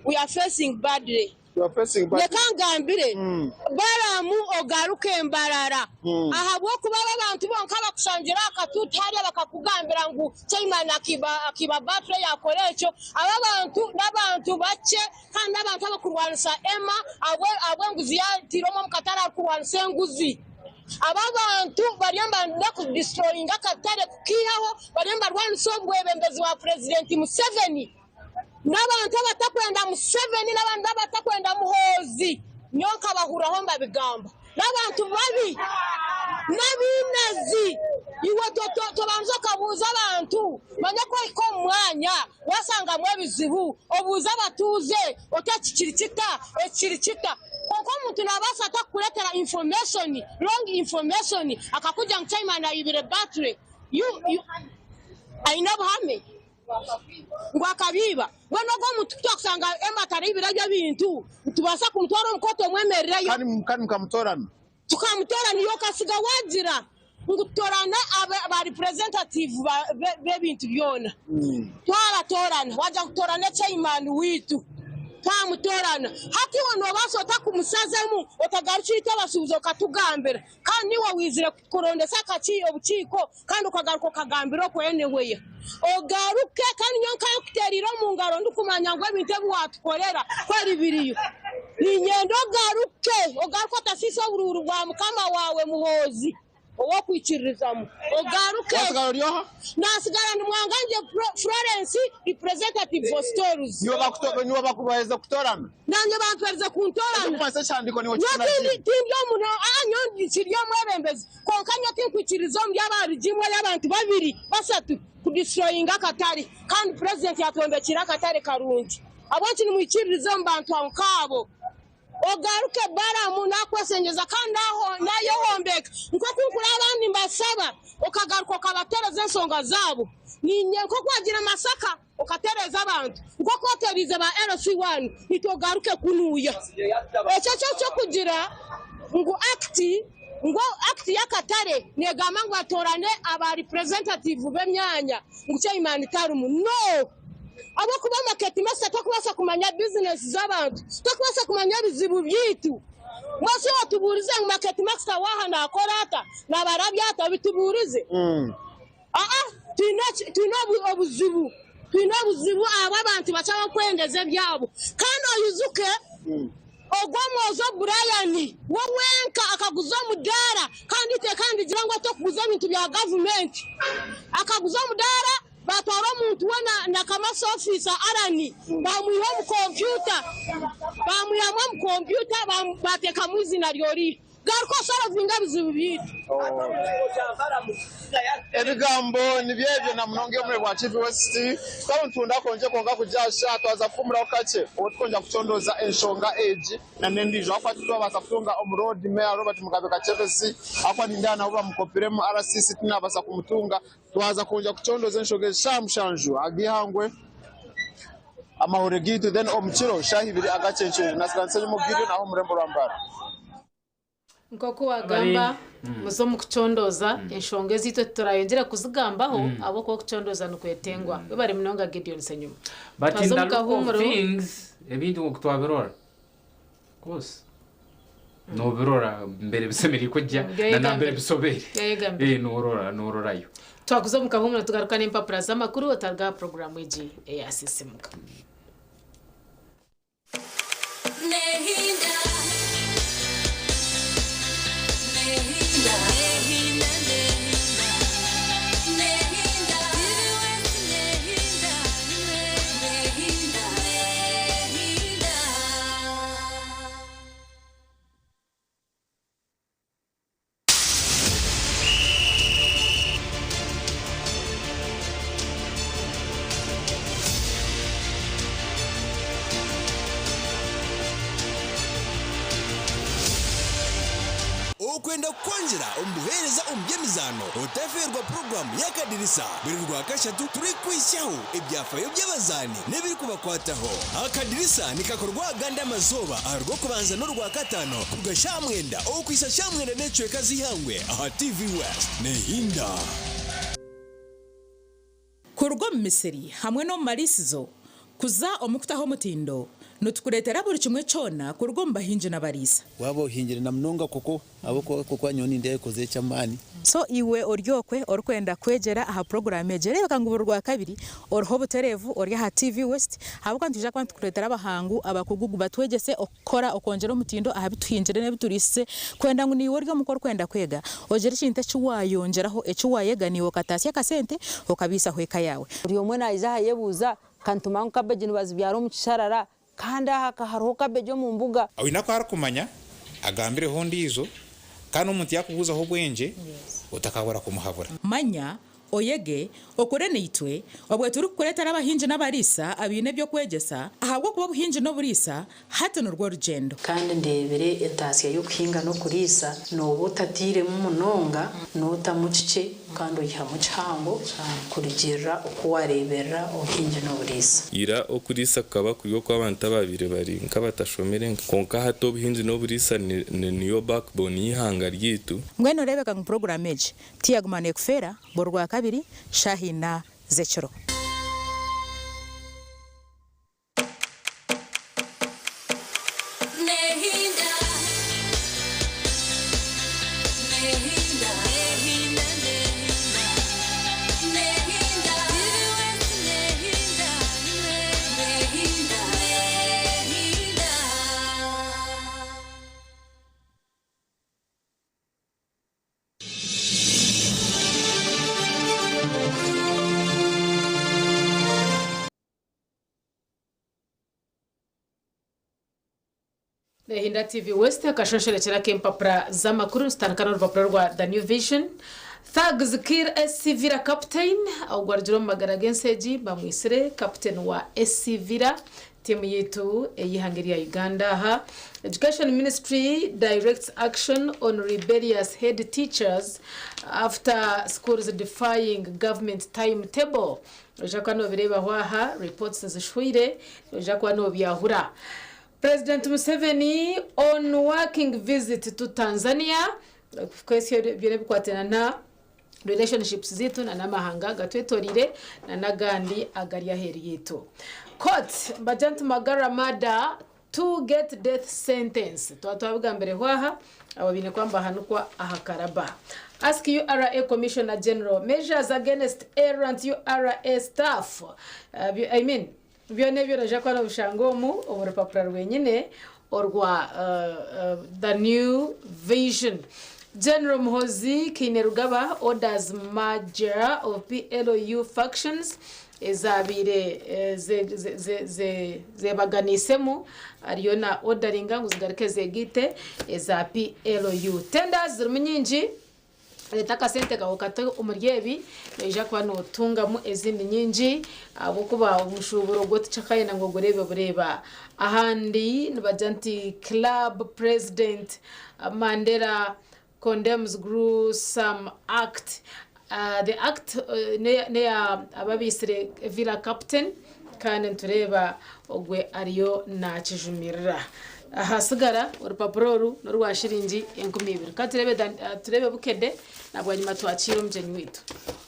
we are facing badly. Reka ngambire Balamu ogaruke Mbarara ahabw'okuba abo abantu bonka abakushangire aha katuuti hariya bakakugambira ngu Chairman akiiba battery yakora ekyo, abo abantu n'abantu bakye kandi n'abantu abakurwanisa Emma ahabw'enguzi yateire omwe omu katare arikurwanisa enguzi. Abo abantu bariyo nibenda kudistroyinga akatare kukiihaho, bariyo nibarwanisa obwebembezi bwa Purezidenti Museveni. N'abantu abatakwenda Museveni n'abantu abatakwenda Muhoozi nyowe nkabahuriraho nibabigamba. N'abantu babi, n'abainazi. Iwe tobanza okabuuza abantu, manya ku ohika omu mwanya waashangamu ebizibu, obuuze abatuuze oti eki kiri kita, eki kiri kita. Kwonka omuntu naabaasa ata kukureetera information, wrong information, akakugira ngu chairman aibire battery, aine obuhame? Ngu akabiiba. Mbwenu ogwo omuntu ku twakushanga Emma ataraibire ebyo ebintu, nitubaasa kumutwara omu kooti omwemerereyo. Kandi mukamutoorana? Tukamutoorana. Iwe okasiga waagira ngu tutoorane ba representative b'ebintu byona. Twabatoorana. Waagira ngu tutoorane chairman waitu. Twamutoorana. Hati iwe noobaasa ota kumusazemu otagarukire itwe abashuubuzi okatugambira? Kandi niiwe waizire kuturondesa obukiiko kandi okagaruka okagambira okwo anyway. Ogaruke kandi nyowe nkankutereire omu ngaro ndikumanya ngu ebintu ebi watukorera kweri biriyo. Niinyenda ogaruke, ogaruke otasiisa oburuuru bwa mukama waawe Muhoozi ow'okwikiririzamu. Ogaruke. Wasigara ori oha? Nasigara ndi Mwangangye Florence, representative for Stores. Niiwe bakuherize kutoorana? Nanye bamperize kuntoorana. Ekirikumanyisa ekihandiiko niiwe Nyowe okikora tindi omu, aa nyowe nkiri omwebembezi. Kwonka nyowe tinkwikiririza omuri aba rigimu ey'abantu babiri, bashatu kudistroyinga akatare kandi purezidenti yatwombekiire akatare karungi. Ahabw'enki nimwikiririza omu bantu nk'abo? Ogaruke Balamu naakwesengyeza kandi naayehombeka. Nk'oku nkureba abandi nimbashaba okagaruka okabateereza enshonga zaabo. Niinye nk'oku wagiire Masaka okatereeza abantu, nk'oku wateeriize ba LC one, itwe ogaruke kunuuya. Ekyo kyo ky'okugira ngu Act ngu Act y'akatare neegamba ngu batoorane aba representative b'emyanya ngu chairman tarimu. No! Ahabw'okuba market master takubaasa kumanya business z'abantu, takubaasa kumanya ebizibu byaitu. Mbwenu shi otubuurize ngu market master waaha naakora ata, naabarabya ata, obitubuurize? Aa, twine twine obuzibu, twine obuzibu ahabw'abantu bakye abarikwendeza ebyabo. Kandi oijuke ogwo omwojo Brian we wenka akaguza omudaara kandi eiteeka nirigira ngu otokuguza ebintu bya gavumenti. Akaguza omudaara. Baatwara omuntu we na Kamasi ofiisa Allan baamwiha omu kompyuta, baamwihamu omu kompyuta baateekamu eiziina ry'oriya. Garuka osorovinge ebizibu byaitu. Ebigambo nibyo ebyo na munonga omuri bwa TV West. Tukaba nitunda kwongye kwonka kugyasha twaza kuhumuraho kakye obwo tukwongera kucondooza enshonga egi na n'endiijo ahakuba titwabaasa kutunga omu Lord Mayor Robert Mugabe Kakyebezi ahakuba nindeeba nabo bamukopiremu RCC tinabaasa kumutunga. Twaza kwongera kucondooza enshonga ezi shaaha mushanju ag'eihangwe amahurire gaitu then omu kiro shaaha ibiri agakyencwere. Nasiganisa enyima Gideon aha omu rurembo rwa Mbara. Nk'oku waagamba, muze omu kucondooza enshonga ezi itwe titurayongyera kuzigambaho ahabw'okuba okucondooza nikwetengwa. Webare munonga Gideon Ssenyuma. But in Twaza the omu look of kahuumuro. things, ebintu nk'oku twabirora, course nobirora mbere bisemeriire kujya na nambere bisobere. Byayegambire. Eh, norora nororayo. Twakuza omu kahuumuro tugaruka n'empapura z'amakuru otaruga aha puroguraamu egi eya Sisimuka. Okwenda kukwongyera omu buheereza omu by'emizaano, otafeerwa puroguraamu y'Akadirisa buri Rwakashatu turikukwitsyaho ebyafaayo by'abazaani n'ebirikubakwataho. Akadirisa nikakorwa agandi amazooba aha Rwokubanza n'Orwakataano kuruga shaaha mwenda okuhitsya shaaha mwenda n'ekicweka z'eihangwe aha TV West. Nehinda. Kuruga omu misiri hamwe n'omu mariisizo kuza omu kutaho omutindo, nitukureetera buri kimwe kyona kuruga omu bahingi n'abariisa. Waaba ohingire na munonga koko ahabw'okuba koko nyowe nindeeba ekozire eky'amaani. So iwe ori okwe orikwenda kwegyera aha puroguraamu egi, reebeka ngu buri Rwakabiri oriho obutereevu ori aha TV West ahabw'okuba nitwija kuba nitukureetera abahangu abakugu batwegyese okukora okwongyera omutindo aha bi tuhingire n'ebi turiisize kwenda ngu naiwe ori omuka orikwenda kwega ogire ekintu eki waayongyeraho eki waayega naiwe okataasya akasente okabiisaho eka yaawe. Buri omwe naija aha ayebuuza, Ka nitumanya ngu kabeegi nibazibyara omu kisharara, kandi aha ka hariho kabeegi omu mbuga. Oine aku arikumanya, agambireho ondiijo, kandi omuntu yaakubuuzaho obwengye, otakabura kumuhabura. Manya, oyege, okure naitwe, obwe turikukureetera abahingi n'abariisa abaine eby'okwegyesa, ahabw'okuba obuhingi n'oburiisa hati nirwo rugyendo. Kandi ndeebire entaasya y'okuhinga n'okuriisa, nooba otatairemu munonga, nootamu kikye kandi oihamu kihango kurugiirira oku waareeberera obuhingi n'oburiisa. Ira okuriisa kukaba kuri okw'abantu abaabaire bari nk'abatashomire kwonka hati obuhingi n'oburiisa niyo backbone y'eihanga ryaitu. Mbwenu oreebeka ngu puroguraamu egi tiyaguma neekufeera buri Rwakabiri shaaha ina z'ekiro. Nehinda TV West akashonshorekyera ak'empapura z'amakuru nitutandika n'orupapura rwa The New Vision. Thugs kill SC Villa captain ogwo arugire omu magara g'ensi egi bamwitsire captain wa SC Villa tiimu yaitu ey'eihanga erya Uganda aha. Education Ministry directs action on rebellious head teachers after schools defying government timetable. Noija kuba nobireebaho aha, reports zishwire, noija kuba nobyahura. President Museveni on working visit to Tanzania, kwesi byona ebikwatiraine na relationships zaitu na n'amahanga agatwetoreire na n'agandi agari aheeru yaitu. Court, Bajant Magara murder to get death sentence. Twaba twabigambireho aha, abo baine kuba nibahanukwa aha karaba. Ask URA Commissioner General measures against errant URA staff. I mean, byona ebyo noija kuba nobishanga omu omu rupapura rwenyine orwa The New Vision. General Muhoozi Kainerugaba orders merger of PLU factions ezaabaire zebaganiisemu ariyo na orderinga ngu zigaruke zegaite eza PLU. Tenders zirimu nyingi. Reeta akasente kaawe okate omuri ebi, noija kuba nootungamu ezindi nyingi ahabw'okuba omushuuburo gwo tikikayenda ngu ogureebe bureeba. Ahandi nibagira nti Club President Mandela condemns gruesome act. The act neya ababaitsire Villa Captain kandi nitureeba ogwe ariyo nakijumirira. Ahasigara orupapura oru n'orwa shiringi 2000. Ka tureebe tureebe Bukedde na bwanyima twakiire omugyenyi waitu.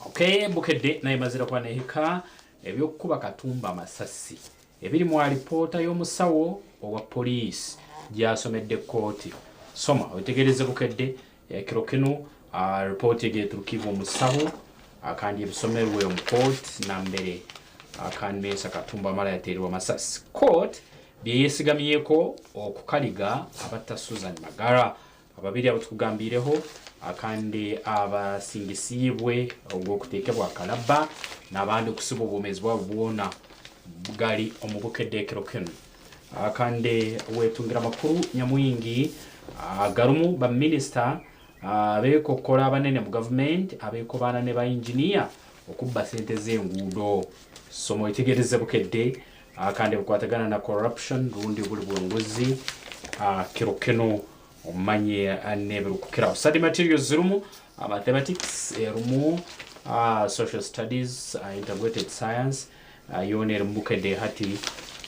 Okay, Bukedde nayo emazire kuba nehika eby'okukuba Katumba amasasi ebiri mu alipoota y'omusawo owa poliisi gyasomedde kkooti. Soma oyetegereze Bukedde ekiro kinu ripooti egi eturukibwe omusaho kandi ebisomerwe omu kooti nambere Kanmeesa Katumba Wamala yateerirwe amasasi. Kooti byeyesigamyeko okukaliga abatta Susan Magara ababiri abu tukugambiireho kandi abasingisiibwe ogw'okuteekebwa akalabba n'abandi okusibwa obwomeezi bwabo bwona gali omu Bukedde ekiro kinu. Kandi wetungira amakuru nyamwingi agarumu ba minisita abekokora abanene mu gavumenti abekobaana ne ba inginiya okubba sente z'enguudo. Soma oyetegereze Bukedde kandi ebikwatagana na corruption rundi obuli bw'enguzi kiro kinu omanye n'ebirukukiraho. Study materials zirumu mathematics erumu social studies, integrated science yoona eri mu Bukedde hati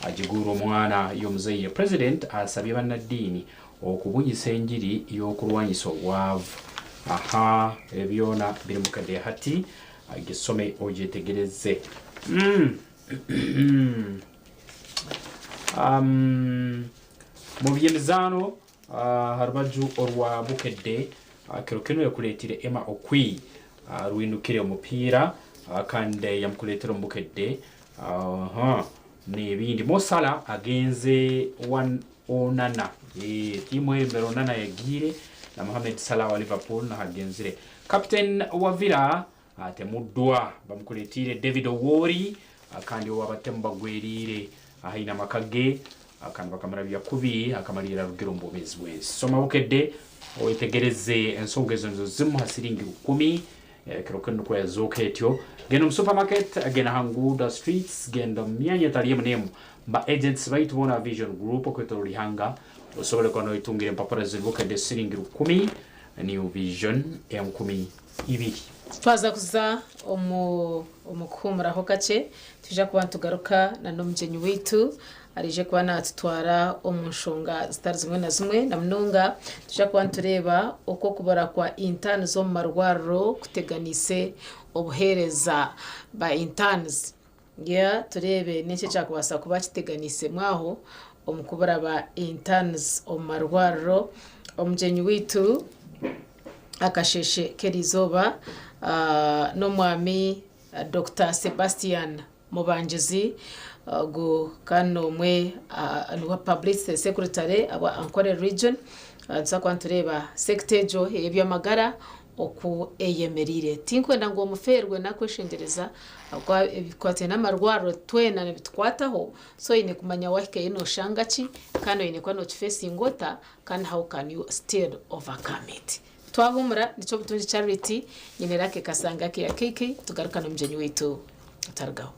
agiguurwe omwana y'omuzaire. President asabye bannaddiini okubunyisa enjiri y'okulwanyisa obwavu. Aha ebyona biri mu Bukedde hati gisome ogyetegereze. Mu by'emizaano aha rubaju orwa Bukedde kiro kinu ekuleetire Emma Okwi rwinukire omupiira kandi yamukuleetera omu Bukedde n'ebindi. Mo Salah agenze wa Onana, tiimu eyebembere Onana yagiire na Mohamed Salah wa Liverpool naho agenzire. Captain wa Villa atemuddwa bamukuleetiire David Owori kandi ou abatemu bagweriire ahaine amaka ge kandi bakamurabya kubi akamalirra arugire omu bwomeezi bw'ensi. Soma Bukedde oyetegereze ensonga ezo nizo zimu ha siringi 10,000 kiro kinu nukwo yazooka etyo. Genda omu supermarket, genda ha nguudo streets, genda omu myanya etali emu n'emu ba agents baitu boona Vision Group okwetoroora ihanga osobole kuba noyetungira empapura ziri Bukedde siringi 10,000 New Vision 2000. Twaza kuza omu omu kuhuumuraho kakye, nitwija kuba nitugaruka na n'omugyenyi waitu araije kuba naatutwara omu nshonga zitari zimwe na zimwe na munonga nitwija kuba nitureeba oku okubura kwa interns omu marwariro kuteganiise obuheereza ba interns. Yeah, tureebe n'enki ekyakubaasa kuba kiteganiisemu aho omu kubura ba interns omu marwariro. Omugyenyi waitu akasheeshe k'eriizooba n'omwami Dokita Sebastian Mubangizi, ogu kandi n'omwe niwe Publicity Secretary wa Ankole Region. Nituza kuba nitureeba sector egyo ey'eby'amagara oku eyemereire. Tinkwenda ngu omufeerwe nakweshengyereza ahabw'okuba ebikwatiraine n'amarwariro twena nibitukwataho, so oine kumanya wahikayo noshanga ki kandi oine kuba nokifeesinga ota kandi how can you still overcome it. Twahumura nikyo Obutungi Charity nyine Lucky Kasanga aka KK tugaruka n'omugyenyi waitu otarugaho.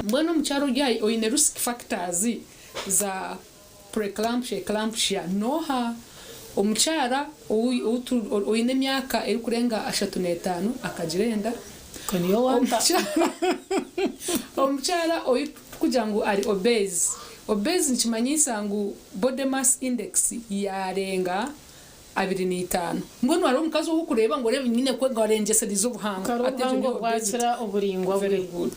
Mbwenu omukyara ori aha oine risk factors za preeclampsia, eclampsia noha? Omukyara oine emyaka erikurenga 35 akagira enda, omukyara orikugira ngu ari obese. Obese nikimanyisa ngu body mass index yarenga 25. Mbwenu hariho omukazi ou orikureeba ngu oreeba nyine kwe ngu arengyesereize obuhango. Kare Ati egyo obuhango niyo obesity. bwakira oburingwa bwe. Very good.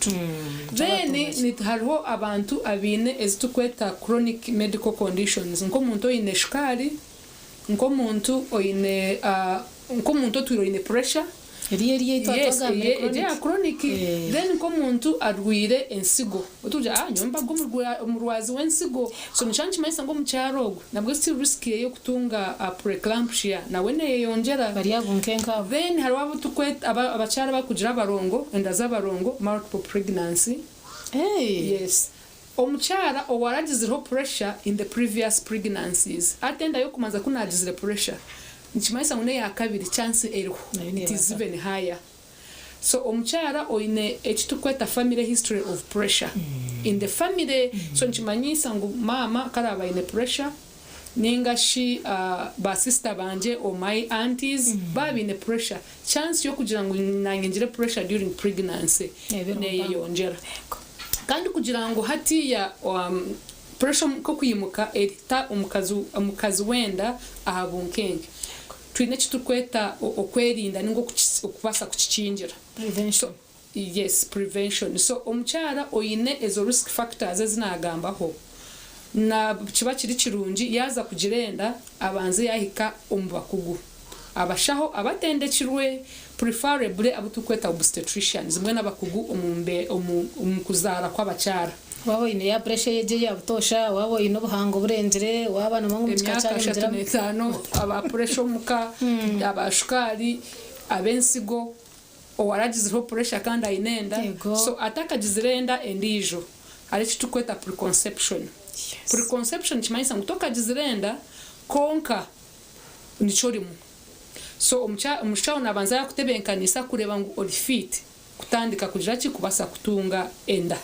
Then hariho abantu abaine ezi turikweta chronic medical conditions nk'omuntu oine shukaari, nk'omuntu oine nk'omuntu otwire oine pressure. Eriyo eriyo ei twaba Yes, twagambire eye eya chronic. chronic. Then nk'omuntu arwire ensigo, otugira ah nyowe mbaga omurwazi w'ensigo. So nikyo nikimanyisa ngu omukyara ogwo nabwe still risk ye y'okutunga preeclampsia nawe neyeyongyera. Bari abo nkenka abo. Then hariho abu tukweta abakyara abakugira abarongo, enda z'abarongo, multiple pregnancy. Yes. Omukyara owaragizireho pressure in the previous pregnancies, hati enda y'okubanza ku naagizire pressure, nikimanyisa ngu n'eya kabiri chance eriho, it is even higher. So omukyara oine eki turikweta family history of pressure in the family, so nikimanyisa ngu maama ku araabe aine pressure, ninga shi ba sister bangye or my aunties baaba baine pressure, chance y'okugira ngu naanye ngire pressure during pregnancy neeyeyongyera. Kandi kugira ngu hatiiya pressure nk'okwimuka erita omukazi omukazi w'enda aha bunkenke, twine eki turikweta okwerinda ninga okubaasa kukikingira. Prevention. Yes, prevention. So omukyara oine ezo risk factors ezi naagambaho, na kiba kiri kirungi yaaza kugira enda abanze yaahika omu bakugu, abashaho abatendekirwe, preferably abu turikweta obstetricians, mbwenu abakugu omu omu kuzaara kw'abakyara. Waaba oine ya pressure egyo eya butoosha, waaba oine obuhango burengire, waaba nomanya ngu omu kika Emyaka kyanyu ashatu nimugira n'etaano, aba pressure omuka, aba shukaari, ab'ensigo, owaragizireho pressure kandi aine enda. So atakagizire enda endiijo, hariho eki turikweta preconception. Preconception nikimanyisa ngu tokagizire enda kwonka nikyo orimu. So omushaho nabanza yakutebenkanisa kureeba ngu ori fit kutandika kugira ki? Kubaasa kutunga enda.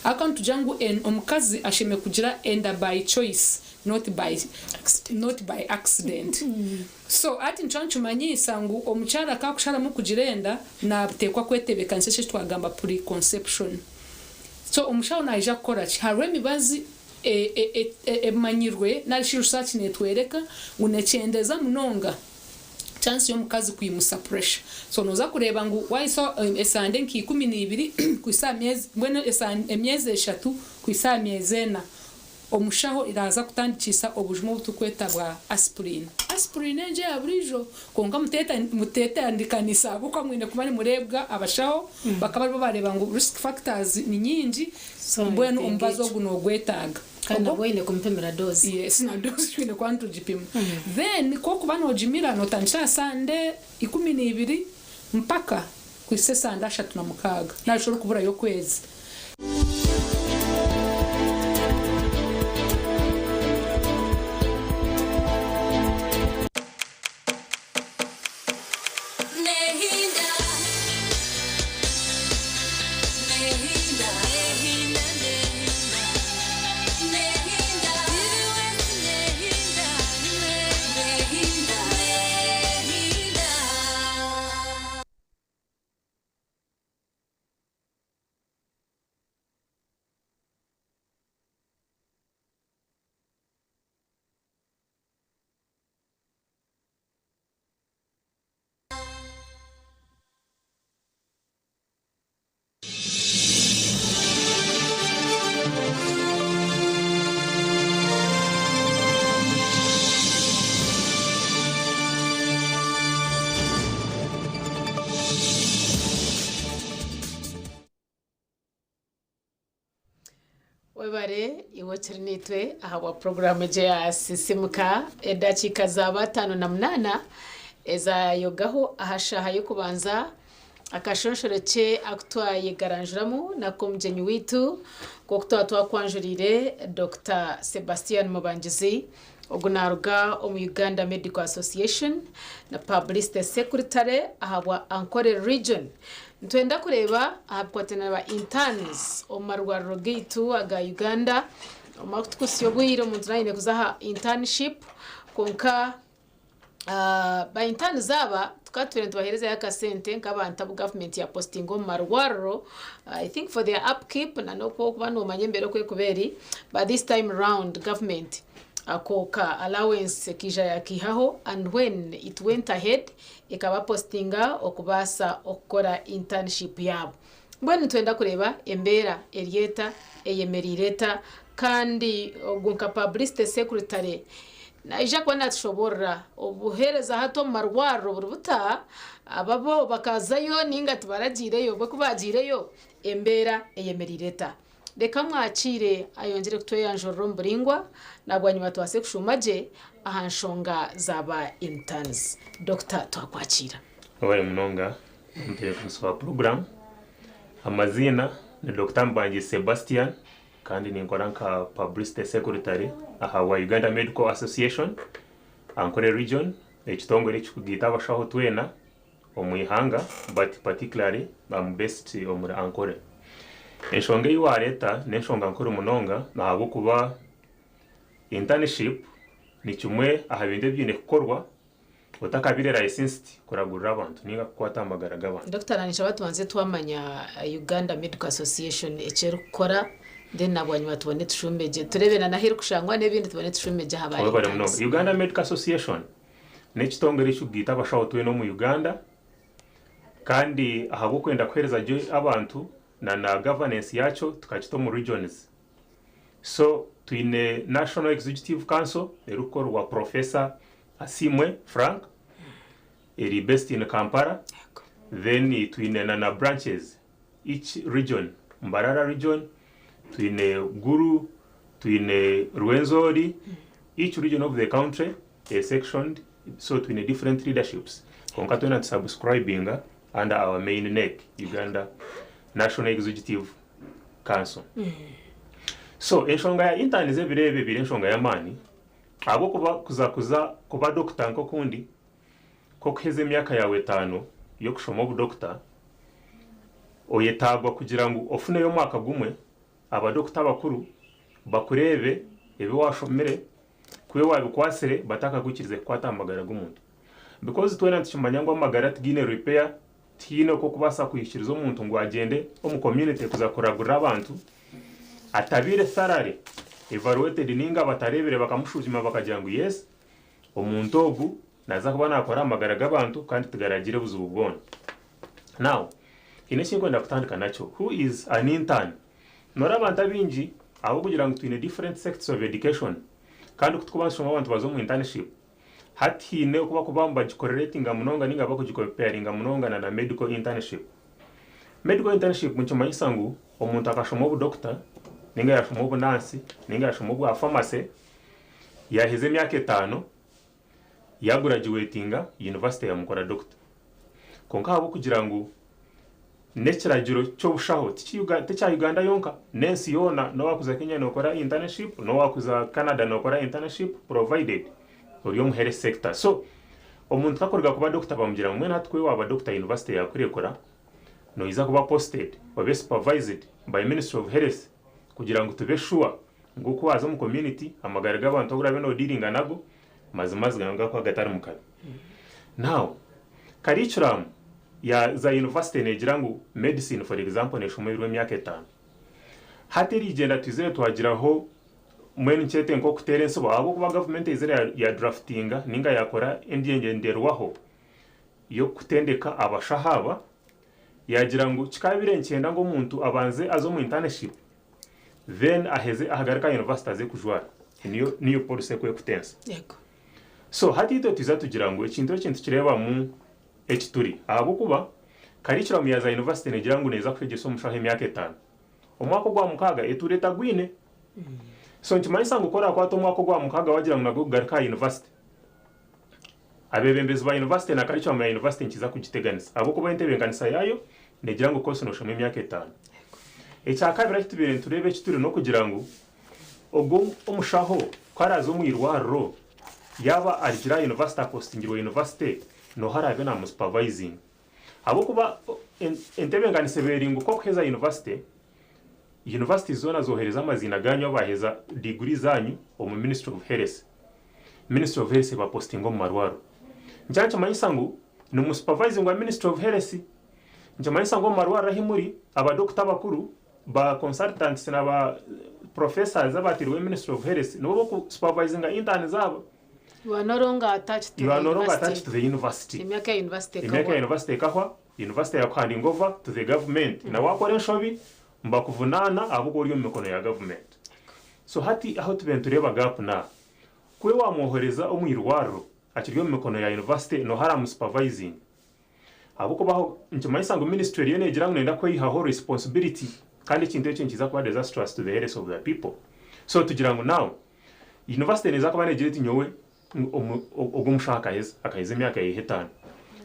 Ahabw'okuba nitugira ngu omukazi ashemereire kugira enda by choice not by not by accident. So hati nikyo nikimanyisa ngu omukyara ku akusharamu kugira enda nateekwa kwetebekanisa eki twagamba preconception. So omushaho naija kukora ki? Hariho emibazi emanyirwe nari shi research networeka ngu nekyendeza munonga chance y'omukazi kwimusa pressure. So noza kureeba ngu wahisa esande nka 12 kuhisa aha myezi mbwenu emyezi 3 kuhisa aha myezi 4, omushaho naaza kutandikisa obujuma obu turikweta bwa aspirin. Aspirin egyo eya buriijo kwonka muteetandikanisa ahabw'okuba mwine kuba nimureebwa abashaho bakaba aribo bareeba ngu risk factors ni nyingi mbwenu omubazi ogu noogwetaaga. Kandi nabwo oine kumupimira dose. Yes, na dose twine kuba nitugipima. Then ku orikuba noogimira nootandikira aha sande 12 mpaka kuhitsya esande 36 nari shi orikuburayo okwezi. Webare iwe okiri naitwe ahabwa puroguraamu egi eya Sisimuka. Edakiika zaaba 58 ezayogaho aha shaaha y'okubanza. Akashonshorekye aku twayegaranjuramu n'ak'omugyenyi waitu nk'oku twaba twakwanjuriire Dokita Sebastian Mubangizi. Ogu naaruga omu Uganda Medical Association na Publicity Secretary ahabwa Ankole Region. Nitwenda kureeba aha bikwatiraine na ba interns omu marwariro gaitu aga Uganda. Omumara kutukutsya obwire omuntu naaba aine kuza aha internship kwonka Ba interns aba tukaba tubaire nitubaheerezayo akasente nk'abantu abu gavumenti yapositinga omu marwariro, I think for their upkeep na n'okuba noomanya embeera oku erikuba eri, but this time round gavumenti ako ka allowance ekaija yaakaihaho and when it went ahead ekabapositinga okubaasa okukora internship yaabo. Mbwenu nitwenda kureeba embeera eri eta, eyemereire eta kandi ogu nka publicity secretary Naija kuba natushoboorora obuheereza hati omu marwariro buri buta, ababo bakazayo ninga tibaragiireyo, bo ku baagiireyo embeera eyemereire eta? Reka mwakiire ayongyere kutweyanjurira omu buraingwa na bwanyima tubaase kushuuma gye aha nshonga za ba interns. Dokita twakwakiira. Webale munonga omutebeekanisa wa puroguraamu. Amaziina ni Dokita Mubangi Sebastian. Kandi ninkora nka Publicity Secretary aha bwa Uganda Medical Association, Ankole Region, ekitongore ekikugaita abashaho twena omu ihanga but particularly am based omuri Ankole. Enshonga ei wareeta n'enshonga nkuru munonga ahabw'okuba internship ni kimwe aha bintu ebiine kukorwa otakabire licensed kuragurira abantu ninga kukwata aha magara g'abantu. Dokita Nanisha tubanze twamanya Uganda Medical Association eki erikukora then nabwanyima tubone tushuume gye tureebe na n'ahu erikushangwa n'ebindi tubone tushuume gye aha ba Webale munonga. interns. Uganda Medical Association n'ekitongore ekikugaita abashaho twena omu Uganda kandi ahabw'okwenda kuheereza gye abantu na na governance yakyo tukakita omu regions. So twine National Executive Council erikukorwa Professor Asiimwe Frank eri based in Kampala then twine na na branches each region Mbarara region, twine Gulu, twine Rwenzori, each region of the country eri sectioned so twine different leaderships kwonka twena nitusubscribinga under our main neck Uganda National Executive Council. So enshonga ya interns ebiro ebi ebaire enshonga y'amaani Ahabw'okuba kuza kuza kuba dokita nk'okundi nk'okuheza emyaka yaawe etaano y'okushoma obudokita, oyetaagwa kugira ngu ofuneyo omwaka gumwe abadokita abakuru bakureebe ebi waashomire ku iwe waabikwatsire batakakwikirize kukwata aha magara g'omuntu. Because twena nitukimanya ngu amagara tigaine repair, tihaine oku orikubaasa kuhikiriza omuntu ngu agyende omu community kuza kuragurira abantu atabaire thoroughly evaluated ninga batareebire bakamushwijuma bakagira ngu yes omuntu ogu naza kuba nakora aha magara g'abantu kandi tigaragire buzibu bwona. Now haine eki ndikwenda kutandika nakyo, who is an intern? Noreeba abantu abaingi ahabw'okugira ngu twine different sects of education kandi ku turikuba nitushoma abantu baza omu internship hati haine oku barikuba nibagicorrelatinga munonga ninga bakugicomparinga munonga na na medical internship. Medical internship nikimanyisa ngu omuntu akashoma obudokita ninga yashoma obunansi ninga yashoma obwa pharmacy yaheza emyaka etaano yaguragiwetinga university yamukora dokita. Kwonka ahabw'okugira ngu n'ekiragiro ky'obushaho tikya Uganda yonka n'ensi yoona n'owakuza Kenya nokora internship n'owakuza Canada nokora internship provided ori omu health sector. So omuntu ku akuruga kuba dokita bamugira ngu mbwenu hati ku waaba dokita university yaakurekura noija kuba posted obe supervised by ministry of health kugira ngu tube sure ngu ku waaza omu community amagara g'abantu agu oraabe noodiiringa nago mazima gakuba gatari mu kabi. Now curriculum ya za university neegira ngu medicine for example neeshomwa ebiro emyaka etaano. Hati erigyenda twizire twagiraho Mbwenu nkyete nk'okuteera entsibo ahabw'okuba gavumenti eizire ya draftinga ninga yakora engyenderwaho y'okutendeka abashaho aba, yagira ngu kikabaire nikyenda ngu omuntu abanze aze omu internship then aheze ahagaruke aha university aze kujwara. Niyo niyo policy eku erikutensa. So hati itwe twiza tugira ngu ekintu eki nitukireebamu eki turi ahabw'okuba curriculum ya za university negira ngu neeza kukwegyesa omushaho emyaka etaano. Omwaka ogwa mukaaga etuura etagwine. So nikimanyisa ngu ku orakwata omwaka ogwa mukaaga wagira ngu nagwo gugaruke aha university, abeebembezi ba university na curriculum ya university nikiza kugiteganisa ahabw'okuba entebeekanisa yaayo neegira ngu course nooshoma emyaka etaano. Ekyakabiri eki tubaire nitureeba eki turi n'okugira ngu ogwo omushaho ku araaze omu irwariro yaaba arugire aha university apostingirwe university nooha araabe naamusupervisinga? Ahabw'okuba entebeekanisa eba eri ngu ku orikuheza yunivasite, yunivasite zoona zoohereza amaziina gaanyu abaaheza diguri zaanyu omu Ministry of Health. Ministry of Health ebapositinga omu marwariro. Nikyo nikimanyisa ngu nimusupervisingwa Ministry of Health. Nikimanyisa ngu omu marwariro ahi muri, abadokita abakuru, ba consultants na ba professors abateirweho Ministry of Health nibo bokusupervisinga interns aba. You are no longer attached to You the are no longer university. attached to the university. Emyaka ya university Emyaka ya ekahwa. university ekahwa, university yakuhandinga over to the government. Na wakora enshobi, nibakuvunaana ahabw'okuba ori omu mikono ya government. So hati ahu tube nitureeba gap n'aha. Ku wamwohereza omu irwariro akiri omu mikono ya university nooha aramusupervisinga? Ahabw'okuba aho nikimanyisa ngu ministry eriyo neegira ngu neeyenda kweyihaho responsibility kandi ekintu ekyo nikiza kuba disastrous to the health of the people. So tugira ngu now university neeza kuba neegira eti nyowe ogu omushaho akaheza, akaheza emyaka ye etaano.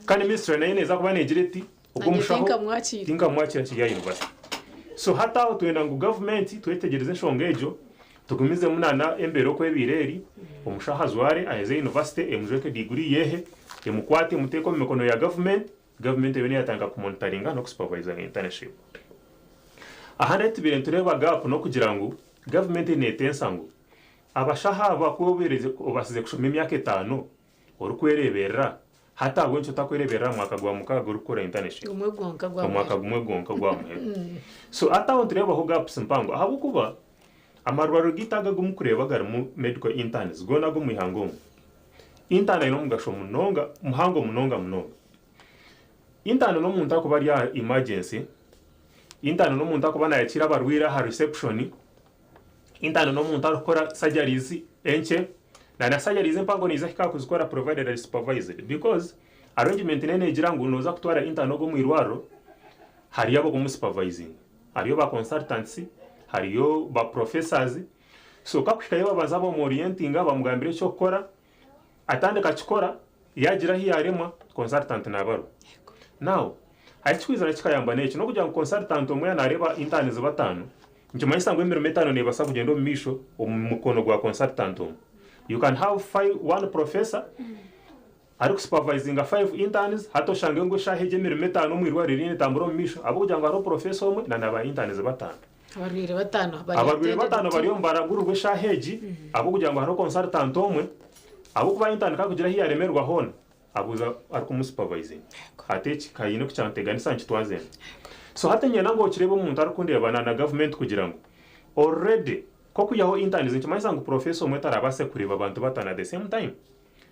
Kandi ministry nayo neeza kuba neegira eti ogu Nanye omushaho tinkamwakiira. tinkamwakiira akiri aha university. So hati aho twenda ngu gavumenti twetegyereze enshonga egyo tugumizemu na na embeera oku ebaire eri, omushaho ajware aheze university emujweke diguri yehe, emukwate emuteeke omu mikono ya gavumenti, gavumenti ebe neyatandika kumonitaringa n'okusupervisinga internship. Ahandi ahu tubaire nitureeba gap n'okugira ngu gavumenti neetensa ngu abashaho aba ku obaire obaasize kushoma emyaka etaano orikwereeberera, hati ahabw'enki otakwereeberera aha mwaka gwa mukaaga orikukora internship? Gumwe gwonka gwa Omwaka muheru. gumwe gwonka gwa muheru. So hati aho nitureebaho gaps mpango ahabw'okuba amarwariro gaitu aga agu murikureeba garimu medical interns goona ag'omu ihanga omu, intern aine omugasho munonga muhango munonga munonga. Intern n'omuntu arikuba ari aha emergency, intern n'omuntu arikuba naayakiira abarwaire aha reception, intern n'omuntu arikukora surgeries enkye, na na surgeries empango naija kuhika aha kuzikora provided ari supervised because arrangement neyo neegira ngu nooza kutwara intern ogwo omu irwariro hariyo ab'okumusupervisinga, hariyo ba consultants, hariyo ba professors, so ku akuhikayo babanza bamuorientinga bamugambira eky'okukora, atandika akikora, yaagira ahu yaaremwa, consultant naabarwa. Now, ahi kirikwija kikayamba n'eki, n'okugira ngu consultant omwe yaaba naareeba interns bataano, nikimanyisa ngu emirimo etaano neebaasa kugyenda omu maisho omu mukono gwa consultant omwe. You can have five, one professor arikusupervisinga five interns, hati oshange ngu eshaaha egyo emirimo etaano omu irwariro eriyo netambura omu maisho ahabw'okugira ngu hariho professor omwe na ba interns bataano. Abarwaire bataano bari Abarwaire attended bataano to. bariyo nibaragurirwa eshaaha egi ahabw'okugira ngu hariho consultant omwe, ahabw'okuba intern ku arikugira ahu yaaremerwa hoona, abuuza arikumusupervisinga ati eki haine oku kyanteganisa nikitwaza enta. So hati niinyenda ngu okireebe omuntu arikundeeba na na gavumenti kugira ngu already nk'okwihaho interns nikimanyisa ngu professor omwe tarabaase kureeba abantu bataano at the same time.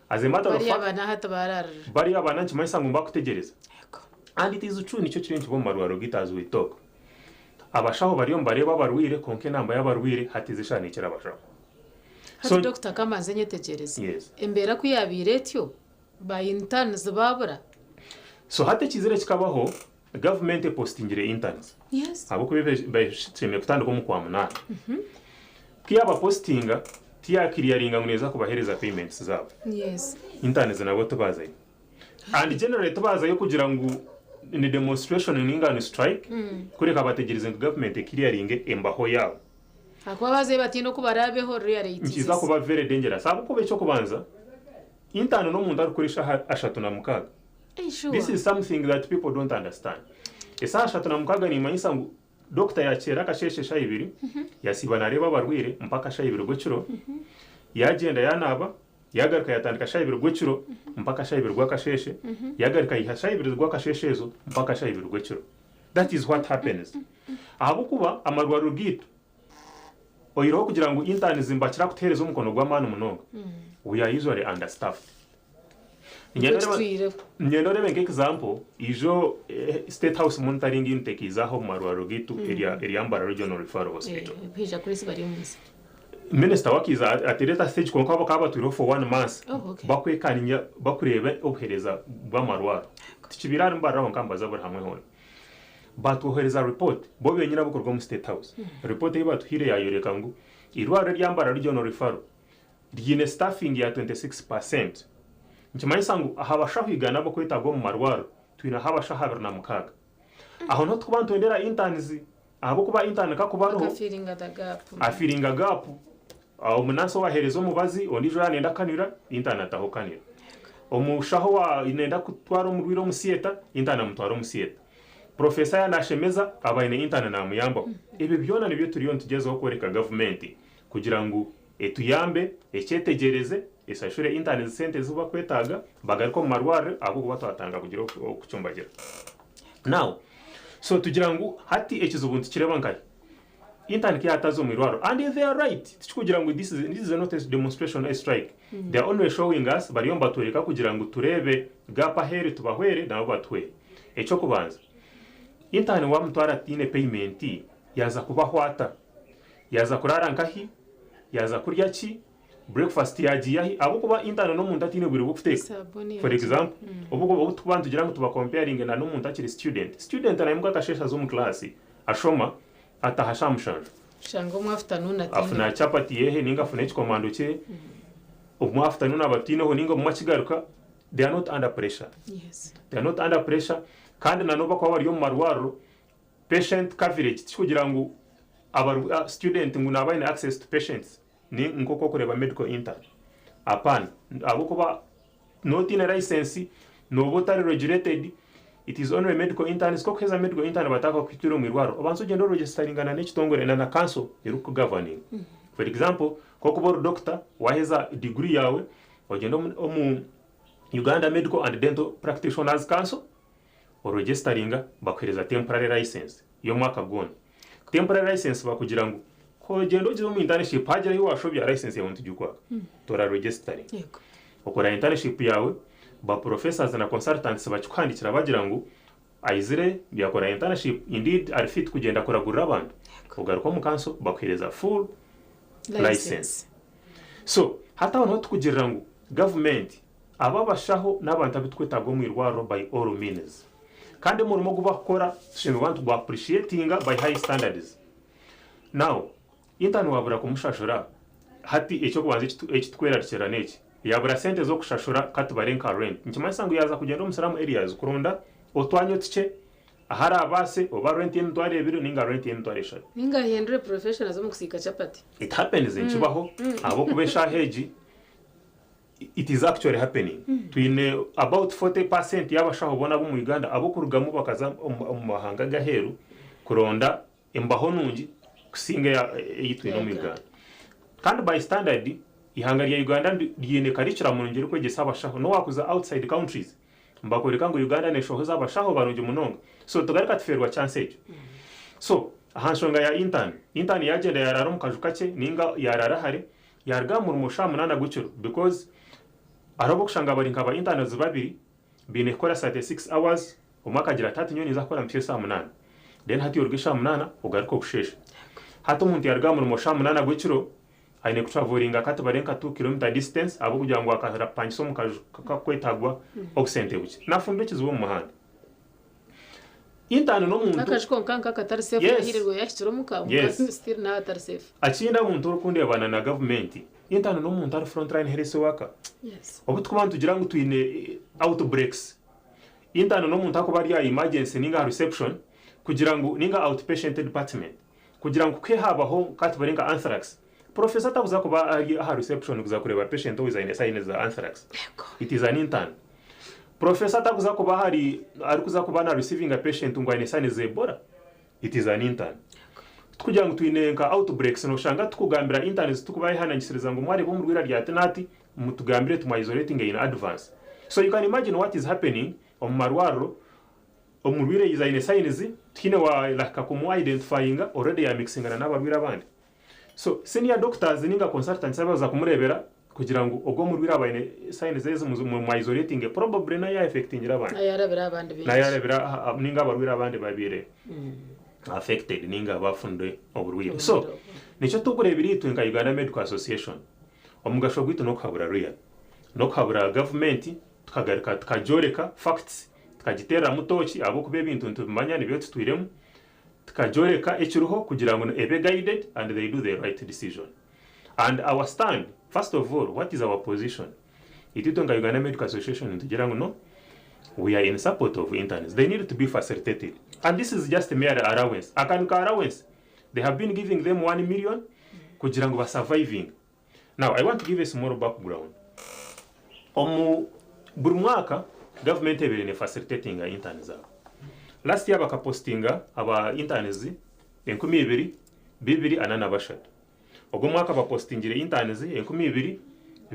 As a matter of Bariya fact, abana hati bararira. bariya abaana nikimanyisa ngu nibakutegyereza. And it is true nikyo kiriyo nikiba omu marwariro gaitu as we talk. Abashaho bariyo nibareeba abarwaire kwonka enamba y'abarwaire hati ezi eshaaha neekira abashaho. Hati So, Dokita kamanze nyetegyereze. Yes. Embeera ku yaabaire etyo, ba interns baabura? So hati ekizire kikabaho, gavumenti epositingire interns. Yes. Ahabw'okuba ebishemereire kutandika omu Kwamunaana. Ku yaabapositinga, tiyakiriyaringa ngu neeza kubaheereza payments zaabo. Yes. Interns nabo tibaazayo. And generally tibaazayo kugira ngu ni demonstration ninga ni strike, kureka bategyerize ngu gavumenti ekiriyaringe embaho yaabo. Ahakuba baazayo bataine oku baraabeho really it is. Nikiza kuba very dangerous ahabw'okuba eky'okubanza, intern n'omuntu arikukora eshaaha 36. Hey, sure. This is something that people don't understand. Esaaha 36 nimanyisa ngu dokita yakyera akasheeshe eshaaha ibiri, yasiiba nareeba abarwaire mpaka shaaha ibiri gw'ekiro, yagyenda yanaaba, yagaruka yatandika shaaha ibiri gw'ekiro mpaka shaaha ibiri gw'akasheeshe, yagaruka yiha shaaha ibiri gw'akasheeshe ezo mpaka shaaha ibiri gw'ekiro. That is what happens. Ahabw'okuba amarwariro gaitu oyihireho kugira ngu interns nibakira kutuheereza omukono gw'amaani munonga, we are usually understaffed. Nikwo Niinyenda oreebe nka example, ijo State House Monitoring Unit ekaiza aha omu marwariro gaitu erya Mbarara Regional Referral Hospital. Kwija Chris Baryomunsi. Minisita we akaiza ateire eta stage kwonka bakaba batwireho for one month Oh, okay. bakwekaninya bakureeba obuheereza bw'amarwariro. Tikibaire ahari Mbarara honka nibaza buri hamwe hoona. Batwohereza report bo benyini abarikuruga omu State House. Report ei batuhaire yayoreka ngu eirwariro erya Mbarara Regional Referral ryine staffing ya 26%. Nikimanyisa ngu aha bashaho igana abokwetagwa omu marwariro, twineho abashaho 26. Aho niho turikuba nitwendera interns ahabw'okuba intern kakuba ariho, Akafiringa the gap. afiringa gap, omunansi owaheereza omubazi, ondiijo yaaba nayenda kukanira, intern ataho kanira. Omushaho owa nayenda kutwara omurwaire omu theatre, intern amutwara omu theatre. Professor yaaba nashemeza, aba aine intern namuyambaho. Ebyo byona nibyo turiyo nitugyezaho kworeka gavumenti kugira ngu etuyambe, ekyetegyereze. Esashure interns sente ezi bakwetaaga bagaruke omu marwariro ahabw'okuba twatandika kugira okucumbagira. Now, so tugira ngu hati ekizibu nitukireeba nkahi? Intern ku yaataza omu irwariro and they are right, tikikugira ngu this is, this is not a demonstration or a strike. They are only showing us, bariyo nibatworeka kugira ngu tureebe gap ahu eri tubahwere nabo batuhwere. Eky'okubanza, intern waamutwara ataine payment, yaaza kubaho ata? Yaaza kuraara nkahi? Yaaza kurya ki? Breakfast yagiiya hi? Ahabw'okuba intern n'omuntu ataine bwire bw'okuteeka. Saabuni For yagiiya. example, obu obu tukuba nitugira ngu tuba comparinge na n'omuntu akiri student. Student naimuka akasheeshe aza omu class, ashoma, ataaha shaaha mushanju. Oshanga omu afternoon ataine. Afuna chapati yehe ninga afuna ekikomando kye, omu afternoon aba ataineho ninga obumwe akigaruka, they are not under pressure. They are not under pressure kandi na n'obu bakuba bari omu marwariro, patient coverage tikikugira ngu abaru student ngu naaba aine access to patients. Ni nk'oku orikureeba medical intern. Apana. Ahabw'okuba nooba otaine license, nooba otari regulated, it is only medical interns. Ku orikuheeza medical intern batandika kukuhitira omu irwariro, obanza ogyende oregisteringa na n'ekitongore na na council erikukugoverninga. For example, ku orikuba ori doctor, waaheza degree yaawe, ogyende omu omu Uganda Medical and Dental Practitioners Council, oregisteringa, bakuheereza temporary license y'omwaka gwona. Temporary license bakugira ngu ku ogyenda ogize omu internship hagira ahi washobya license yawe nitugikwaka tora registering. Okora internship yawe ba professors na consultants bakikuhandikira bagira ngu aizire yakora internship indeed ari fit kugyenda kuragurira abantu ogaruka omu council bakuhereza full license. So hati aho niho tukugirira ngu government aba abashaho n'abantu abu tukwetaaga omu irwariro by all means. Kandi omurimo ogu bakukora tushemereire kuba nitugu appreciatinga by high standards. Now, intern wabura kumushashura, hati eky'okubanza ekitukwerarikirira n'eki, yabura sente z'okushashura katubare nka rent, nikimanyisa ngu yaaza kugyenda omu slum areas kuronda otwanya otukye ahu araabaase oba rent y'emitwaro ebiri ninga rent y'emitwaro eshatu. Ninga ahindure profession aze omu kusiika chapati. It happens, nikibaho ahabw'okuba eshaaha egi It is actually happening. Twine about 40% y'abashaho boona ab'omu Uganda ab'okurugamu bakaza omu mahanga ag'aheeru kuronda embaho nungi kusinga ei twine omu Uganda. Kandi by standard, eihanga rya Uganda ryine curriculum nungi erikwegyesa abashaho. N'owaakuza outside countries, nibakworeka ngu Uganda neshohoza abashaho barungi munonga. So tugaruka tufeerwa chance egyo. So aha nshonga ya intern, intern yaagyenda yaaraara omu kaju kakye ninga yaaraara hare, Yaruga aha murimo shaaha munaana gw'ekiro because hariho ab'okushanga bari nka ba interns babiri baine kukora 36 hours omwe akagira ati hati nyowe ninza kukora mpitsye eshaaha munaana then hati oruga eshaaha munaana ogaruke obusheeshe. Hati omuntu yaruga aha murimo shaaha munaana gw'ekiro aine kutravellinga katubare nka 2 kilometer distance ahabw'okugira ngu akapangisa omu kaju kakwetagwa obusente bukye. Nafumba ekizibu omu muhanda. Intern n'omuntu. N'akaju konka nka akatari safe Yes. yahirirwe yahikire omuka Yes. still naaba atari safe. Akindi omuntu orikundeebana na gavumenti, intern n'omuntu ari frontline health worker. Yes. Obu turikuba nitugira ngu twine outbreaks, intern n'omuntu arikuba ari aha emergency ninga aha reception kugira ngu ninga outpatient department kugira ngu ku haabaho katubare nka anthrax, professor takuza kuba ari aha reception kuza kureeba patient owaize aine signs za anthrax. It is an intern. Professor takuza kuba ahari arikuza kuba na receivinga patient ngu aine signs za Ebola. It is an intern. Tikugira ngu twine nka outbreaks noshanga tukugambira interns tukubayehanangisiriza ngu mwareeba omurwaire ari ati n'ati mutugambire tumu isolatinge in advance. So you can imagine what is happening omu marwariro omurwaire yaija aine signs tihaine owahika kumu identifyinga already ya mixingana n'abarwaire abandi. So senior doctors ninga consultants abaza kumurebera kugira ngu ogwo omurwaire aba aine signs ezi mu isolatinge probably nayo ya affectingire abandi. Nayo yarabira abandi baingi. Nayo yarabira ninga abarwaire abandi babaire affected ninga bafunire oburwaire. So nikyo turikureebera itwe nka Uganda Medical Association omugasho gwaitu n'okuhabura RIA n'okuhabura gavumenti tukagaruka tukagyoreka facts tukagiteereramu tooki ahabw'okuba ebintu nitubimanya nibyo tutwiremu Tukagyoreka ekiriho kugira ngu ebe guided and they do the right decision. And our stand, first of all, what is our position? Itwe itwe nka Uganda Medical Association nitugira ngu no, we are in support of interns. They need to be facilitated. And this is just merely allowance. Aka ni ka allowance. They have been giving them one million kugira ngu ba surviving. Now, I want to give a small background. Omu buri mwaka, government ebaire ne facilitatinga interns aba. Last year bakapostinga aba interns 2243. Ogu omwaka bapostingire interns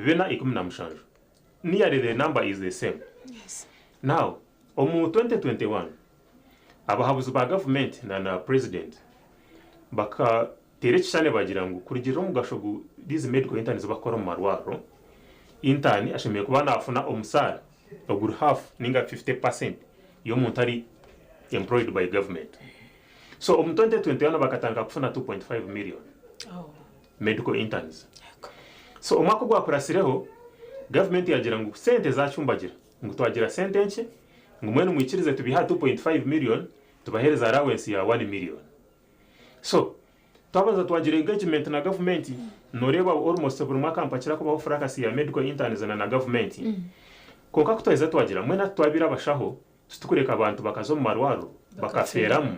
417. Nearly the number is the same. Now, omu 2021, abahabuzi ba gavumenti na na president bakateera ekishushani bagira ngu kurugiirira omugasho gu these medical interns bakukora omu marwariro, intern ashemereire kuba naafuna omusaara oguri half ninga 50% y'omuntu ari employed by government. So omu 2021 bakatandika kufuna 2.5 million medical interns. So omwaka ogwakuratsireho, gavumenti yagira ngu sente zacumbagira, ngu twagira sente nkye, ngu mbwenu mwikirize tubihe aha 2.5 million tubahereze allowance ya 1 million. So twabanza twagira engagement na gavumenti, noreeba almost buri mwaka nipakira kubaho fracas ya medical interns na na gavumenti. Kwonka kutwaheza twagira mbwenu hati twabaire abashaho, Titukureka abantu bakaza omu marwariro bakafeeramu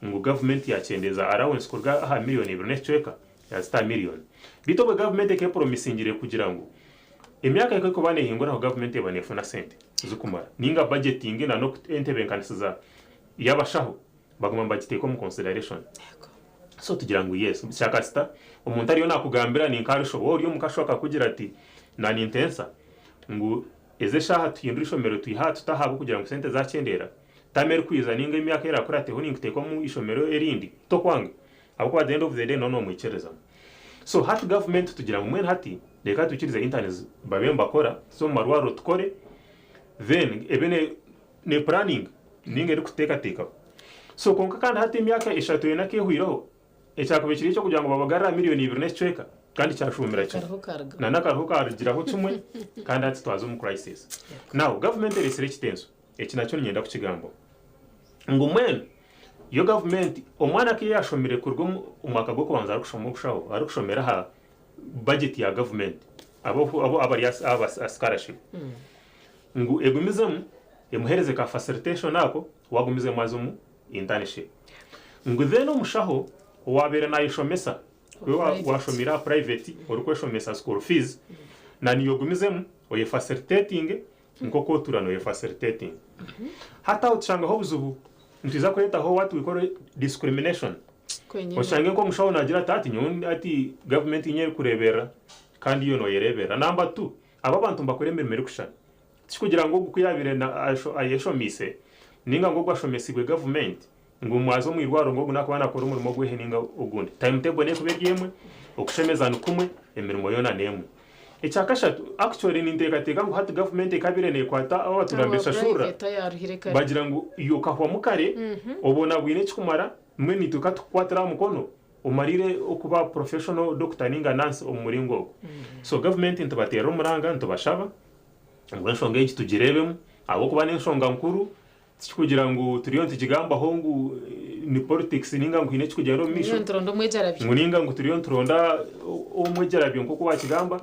ngu gavumenti yakyendeeza allowance kuruga aha miriyoni ibiri n'ekicweka yazita aha miriyoni. Beitu obwe gavumenti ekaba epromisingire kugira ngu emyaka ku erikuba nehinguraho gavumenti eba nefuna sente zirikumara ninga budgeting na n'entebenkanisiza y'abashaho baguma nibagiteeka omu consideration. So tugira ngu yes kyakasita omuntu ariyo nakugambira ninka arisho waaba ori omu kasho akakugira ati nanintensa ngu Ezi eshaaha tuhindure ishomero twihe aha tute aha ahabw'okugira ngu sente zakyendeera, taama erikwija ninga emyaka erakurateho ninkuteeka omu ishomero erindi, tokwanga ahabw'okuba at the end of the day nooba nomwikirizamu. So hati gavumenti tugira ngu mbwenu hati reka twikirize interns babe nibakora, tuze omu marwariro tukore then ebe ne ne planning ninga erikututeekateekaho. So kwonka kandi hati emyaka eshatu ena ka ehweireho, Ekyakubaire kiri eky'okugira ngu babagarure aha miriyoni ibiri n'ekicweka kandi kyashuumira kimwe. Akariho karugaho. Na n'akariho karugiraho kimwe kandi hati twaza omu crisis. Now gavumenti ereetsire ekitenso, eki nakyo niinyenda kukigambaho. Ngu mbwenu yo gavumenti omwana ku yaashomire kuruga omu mwaka gw'okubanza arikushoma obushaho, arikushomera aha budget ya gavumenti, abo abo abari aha scholarship, ngu egumizemu emuheereze ka facilitation ako we agumizemu aze omu internship. Ngu then omushaho owabaire nayeshomesa we washomire aha private orikweshomesa school fees na niiwe ogumizemu oye facilitatinge nkoku otura noye facilitatinga. Hati aho tushangaho obuzibu nitwiza kuretaho what we call discrimination. Oshange nkomushaho nagira ati hati nyowe hati government niyo erikureberera kandi iwe noyereberera. Number two, abo abantu nibakora emirimo erikushushana. Tikikugira ngu ogu ku yaabaire ayeshomeise nainga ngu ogu ashomesiibwe gavumenti ngu mwaza omu irwariro ngu ogu naakuba naakora omurimo ogwehe nainga ogundi. Timetable neekuba eri emwe, okushemeza ni kumwe, emirimo yoona n'emwe. Ekya kashatu, actually ninteekateeka ngu hati gavumenti ekabaire neekwata abu abatuura Aba nibeshashurira private ayaruhire kare. bagira ngu iwe okahwamu kare, obona bwine ekikumara, mbwenu itwe katukukwatire aha mukono omarire okuba professional doctor nainga nurse omu muringo ogu. So gavumenti nitubateerera omuranga nitubashaba ngu enshonga egi tugireebemu ahabw'okuba n'enshonga nkuru tikikugira ngu turiyo nitugigambaho ngu ni politics ninga ngu haine ekirikugyenda omu maisho Turiyo nituronda omwejarabyo. ngu ninga ngu turiyo nituronda omwejarabyo nk'oku waakigamba.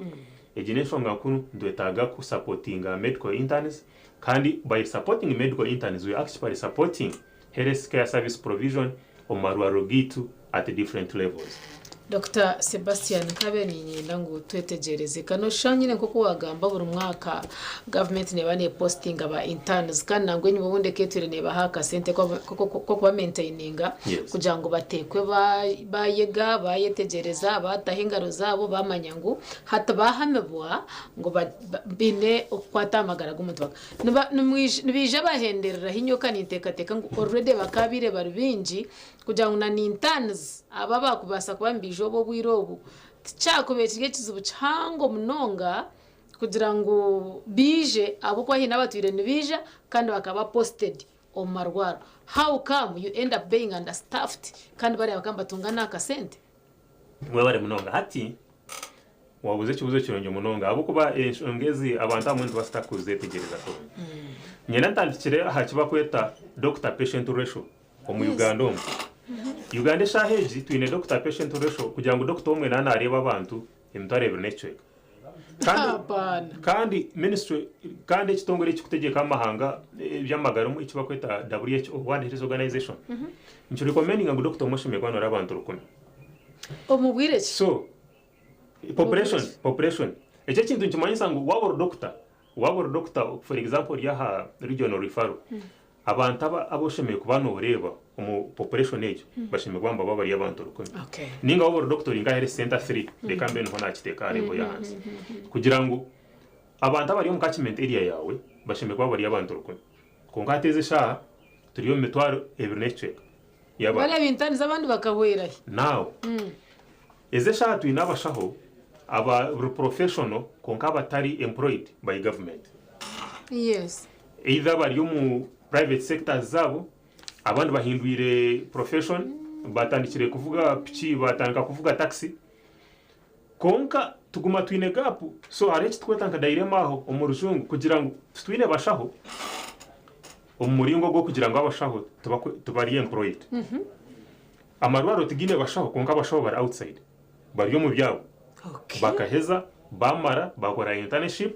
Egi n'enshonga nkuru nitwetaaga kusapotinga medical interns kandi by supporting medical interns we are actually supporting health care service provision omu marwariro gaitu at different levels. Dokita Sebastian nkabe niinyenda ngu twetegyereze. Ka nooshusha nyine nk'oku waagamba buri mwaka gavumenti neeba neepositinga ba interns kandi nangwa enyima obundi eka etwire neebaha akasente k'okuba maintaininga kugira ngu bateekwe baayega, baayetegyereza, baataho engaro zaabo baamanya ngu hati baahamibwa ngu baine okukwata aha magara g'omuntu. Nibaija bahendereraho enyoka ninteekateeka ngu already bakaabaire bari baingi kugira ngu na interns abo abaakubaasa kuba nibaija obu obwire obu tikyakubaire kiri ekizibu kihango munonga kugira ngu baije ahabw'okuba haine abatwire nibaija kandi bakaba posted omu marwariro. How come you end up being understaffed kandi bariya bakaba nibatunga n'akasente? Webare munonga. Hati Wabuuza ekibuuzo kirungi munonga ahabw'okuba enshonga ezi abantu abamwe nitubaasa kutakuzetegyereza kurungi. Niinyenda ntandikire aha ki barikweta doctor patient ratio omu Uganda omu. Uganda eshaaha egi twine doctor patient ratio kugira ngu doctor omwe naaba naareeba abantu emitwaro ebiri n'ekicweka. Kandi kandi ministry kandi ekitongore ekirikutegyeka amahanga eby'amagara omu eki barikweta WHO, World Health Organization, nikirekomendinga ngu doctor omwe ashemereire kuba naareeba abantu rukumi. Omu bwire ki? So Population, population. Ekyo ekintu nikimanyisa ngu waaba ori doctor, waaba ori doctor for example ori aha regional referral, abantu aba abu oshemereire kuba nooreeba omu population egyo bashemereire kuba nibaba bari abantu rukumi. Okay. Ninga waaba ori doctor ori nka health center 3 reka mbe niho nakiteeka aha level y'ahansi. Kugira ngu abantu abari omu catchment area yaawe bashemereire kuba bari abantu rukumi. Kwonka hati ezi eshaaha turi omu mitwaro ebiri n'ekicweka y'abantu. Bareeba intani z'abandi bakahwerahi. Now, ezi eshaaha twine abashaho abari professional kwonka abatari employed by government. Yes. Either bari omu private sectors zaabo, abandi bahindwire profession, batandikire kuvuga piki, batandika kuvuga taxi. Kwonka tuguma twine gap, so hariho eki turikweta nka dilemma aho omu rujungu kugira ngu titwine bashaho omu muringo gw'okugira ngu abashaho tibari employed. Amarwariro tigaine bashaho kwonka abashaho bari outside bari omu byabo. Bakaheza bamara bakora internship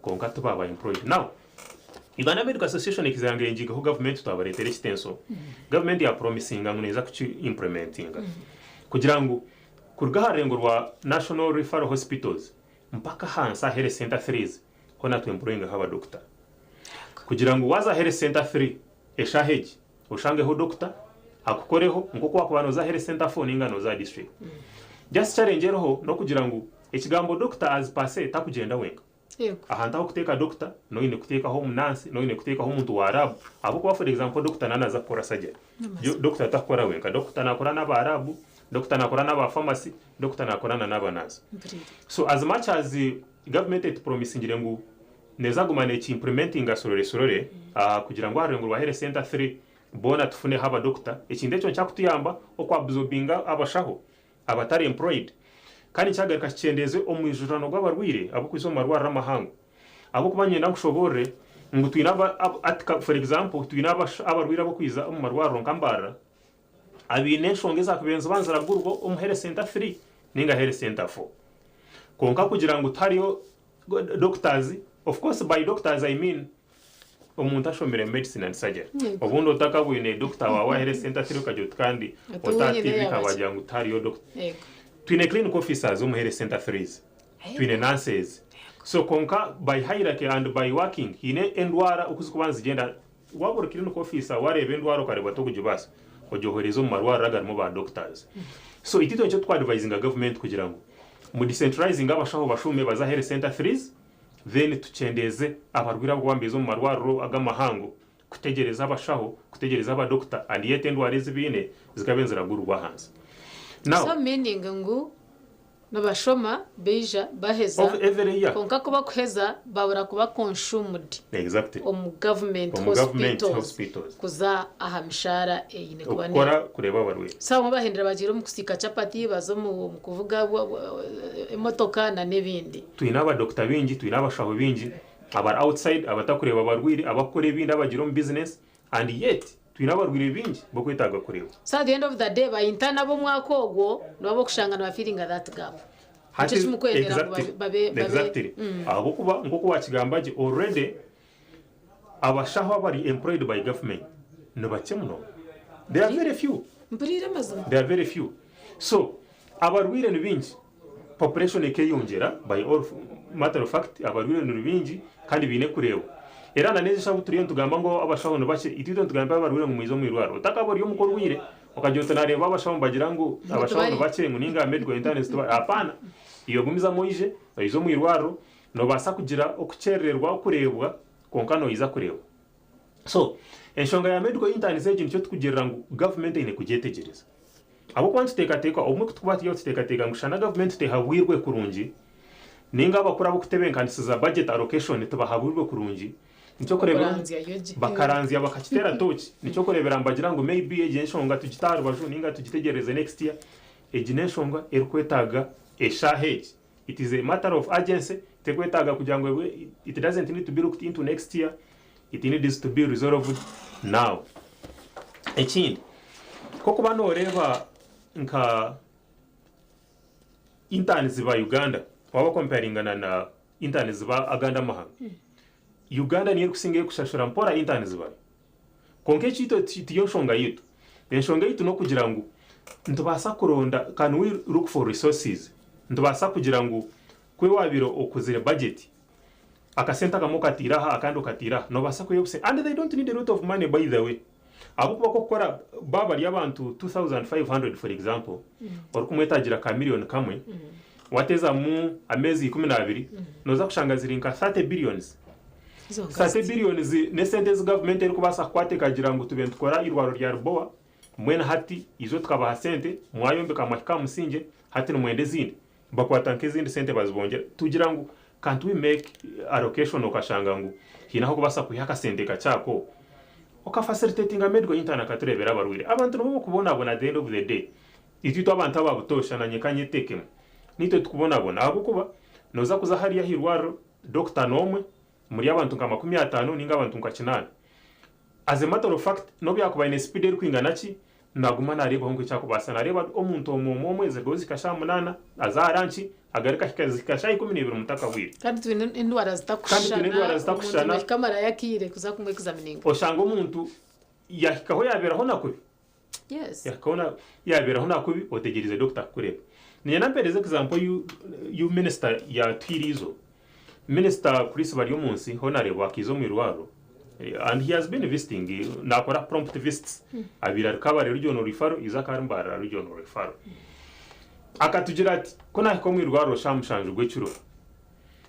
kwonka tibaba employed. Now Uganda Medical Association ekizira ngu engigaho gavumenti twabareetera ekitenso, gavumenti ya promisinga ngu neeza kuki implementinga kugira ngu kuruga aha rurengo rwa National Referral Hospitals mpaka ahansi aha Health Center Threes hoona twemployingeho abadokita kugira ngu waaza aha Health Center Three eshaaha egi oshangeho dokita akukoreho nk'oku waakuba nooza aha Health Center Four ninga nooza aha district. Just challenge eriho n'okugira ngu ekigambo dokita as per se takugyenda wenka. Ahantu ah'okuteeka dokita noine kuteekaho omunansi, noine kuteekaho omuntu wa lab ahabw'okuba for example dokita naaba naaza kukora surgery, dokita takukora wenka, dokita naakora n'aba lab, dokita naakora n'aba pharmacy, dokita naakora na n'abanansi. So as much as government etupromisingire ngu neeza kuguma neeki implementinga slowly slowly kugira ngu aha rurengo rwa health center three boona tufuneho abadokita, ekintu ekyo nikyakutuyamba oku absorbinga abashaho abatari employed kandi kyagaruka kikyendeeze omwijurano gw'abarwaire ab'okwiza omu marwariro amahango ahabw'okuba niinyenda nkushoboorore ngu twine aba ati for example twine abarwaire ab'okwiza omu marwariro nka Mbarara abaine enshonga ezaakubaire niziba niziragurwa omu health center 3 ninga health center 4 kwonka kugira ngu tihariyo doctors of course by doctors I mean Omuntu ashomire medicine and surgery obundi otakabwine doctor wawe ahere sente atiri okagira oti kandi ota aha TV kabagira ngu tihariyo doctor. Twine clinic officers omu health center threes, twine nurses so kwonka by hierarchy and by working haine endwara oku zikuba nizigyenda waaba ori clinic officer wareeba endwara okareeba tokugibaasa ogyohereza omu marwariro agarimu ba doctors. So itwe nikyo twadvisinga government kugira ngu mu decentralizinge abashaho bashuume baze aha health center threes Then tukyendeeze abarwaire abarikuba nibaija omu marwariro aga amahango kutegyereza abashaho, kutegyereza aba doctor and yet endwara ezi baine zikabe niziragurirwa ahansi. Now. So meaning ngu nibashoma baija baheza Of every year. kwonka kubakuheza babura kuba consumed Exactly. omu government Omu government hospitals hospitals. kuza aha mishaara eine kuba Okukora kureeba abarwaire. So abamwe bahendera bagiire omu kusiika chapati baza omu kuvuga emotoka na n'ebindi. Twine abadokita baingi, twine abashaho baingi abari outside abatakureeba barwaire, abakukora ebindi abagiire omu business and yet twine abarwaire baingi bokwetaaga kureebwa. So at the end of the day ba intern ab'omwaka ogwo nibo abokushanga niba fillinga that gap. Hati Nikyo kimukwendera ngu exactly, babe babe exactly. Ahabw'okuba nk'oku wakigamba gye already abashaho abari employed by government ni bakye munonga. They are very few. Mpuriire amazima. They are very few. So abarwaire ni baingi. Population ekeyongyera by all matter of fact abarwaire ni baingi kandi baine kureebwa. Era na n'ezi eshaaha turiyo nitugamba ngu abashaho ni bakye, itwe itwe nitugamba abarwaire ngu mwije omu irwariro. Otakaba ori omuka orwaire okagira oti nareeba abashaho nibagira ngu abashaho ni bakye ngu ninga medical interns tibariho. Hapana, iwe gumizamu oije, oije omu irwariro nobaasa kugira okukyerererwa okureebwa kwonka noija kureebwa. So, enshonga ya medical interns egi nikyo turikugirira ngu gavumenti eine kugyetegyereza. Ahabw'okuba nituteekateeka, obumwe ku turikuba turi aho tuteekateeka ngu shana gavumenti tehabwirwe kurungi, nainga abakuru ab'okutebeekanisiza budget allocation tibahabwirwe kurungi, nikyo kureebera bakaranzya bakakiteera tooki, nikyo kureebera nibagira ngu maybe egi enshonga tugite aha rubaju nainga tugitegyereze next year. Egi n'enshonga erikwetaaga eshaaha egi. It is a matter of urgency, terikwetaaga kugira ngu ebe, it doesn't need to be looked into next year, it needs to be resolved now. Ekindi, nk'okuba nooreeba nka interns ba Uganda, waaba okomparinga na na interns ba agandi amahanga, Uganda niyo erikusingayo kushashura mpora interns baayo. Kwonka eki itwe tiyo nshonga yaitu. Enshonga yaitu n'okugira ngu nitubaasa kuronda, can we look for resources, nitubaasa kugira ngu ku waabaire okozire budget, akasente akamwe okataire aha akandi okataire aha, noobaasa kwiha obusente and they don't need a lot of money by the way. Ahabw'okuba k'okukora baaba bari abantu 2500 for example, orikumwetagira ka million kamwe, wateezamu ameezi 12, nooza kushanga ziri nka 30 billions. 30 billions n'esente ezi gavumenti erikubaasa kukwata ekagira ngu tube nitukora eirwariro rya Lubowa, mbwenu hati ijo tukabaha sente mwayombeka mwahika aha musingye, hati nimwenda ezindi. Bakwata nk'ezindi sente bazibongyera. Tugira ngu can't we make allocation okashanga ngu haine ah'okubaasa kwiha akasente kakye ako okafacilitatinga medical intern akatureebera abarwaire. Abantu nibo b'okubonabona at the end of the day. Itwe itwe abantu aba butoosha nanye kanyeteekemu, niitwe tukubonabona ahabw'okuba nooza kuza hariya aha irwariro doctor n'omwe muri abantu nka 50 ninga abantu nka kinaana. As a matter of fact, n'obu yaakuba aine sipiidi erikwingana ki, naaguma naareebaho nk'eki arikubaasa. Naareeba omuntu omwe omwe omwe, ziriho zihika shaaha munaana, aza aha ranki, agaruka ahika zihika shaaha 12 mutakahwire. Kandi twine endwara Kandi twine endwara zitakushushana, omuntu zitakushushana. nahika amarayo akiire kuza kumwegizamininga. Oshanga omuntu yahikaho yaabeeraho na kubi. Yes. Yahikaho na yaabeeraho na kubi, otegyereize dokita kukureeba. Niinyenda mpeereze example yu yu minisita yaatuhaire eizo. Minisita Chris Baryomunsi Honarebo akaiza omu irwariro and he has been visiting nakora prompt visits abaire ari Kabale regional referral izo akaba ari Mbarara regional referral. Akatugira ati ku nahika omu irwariro shaaha mushanju gw'ekiro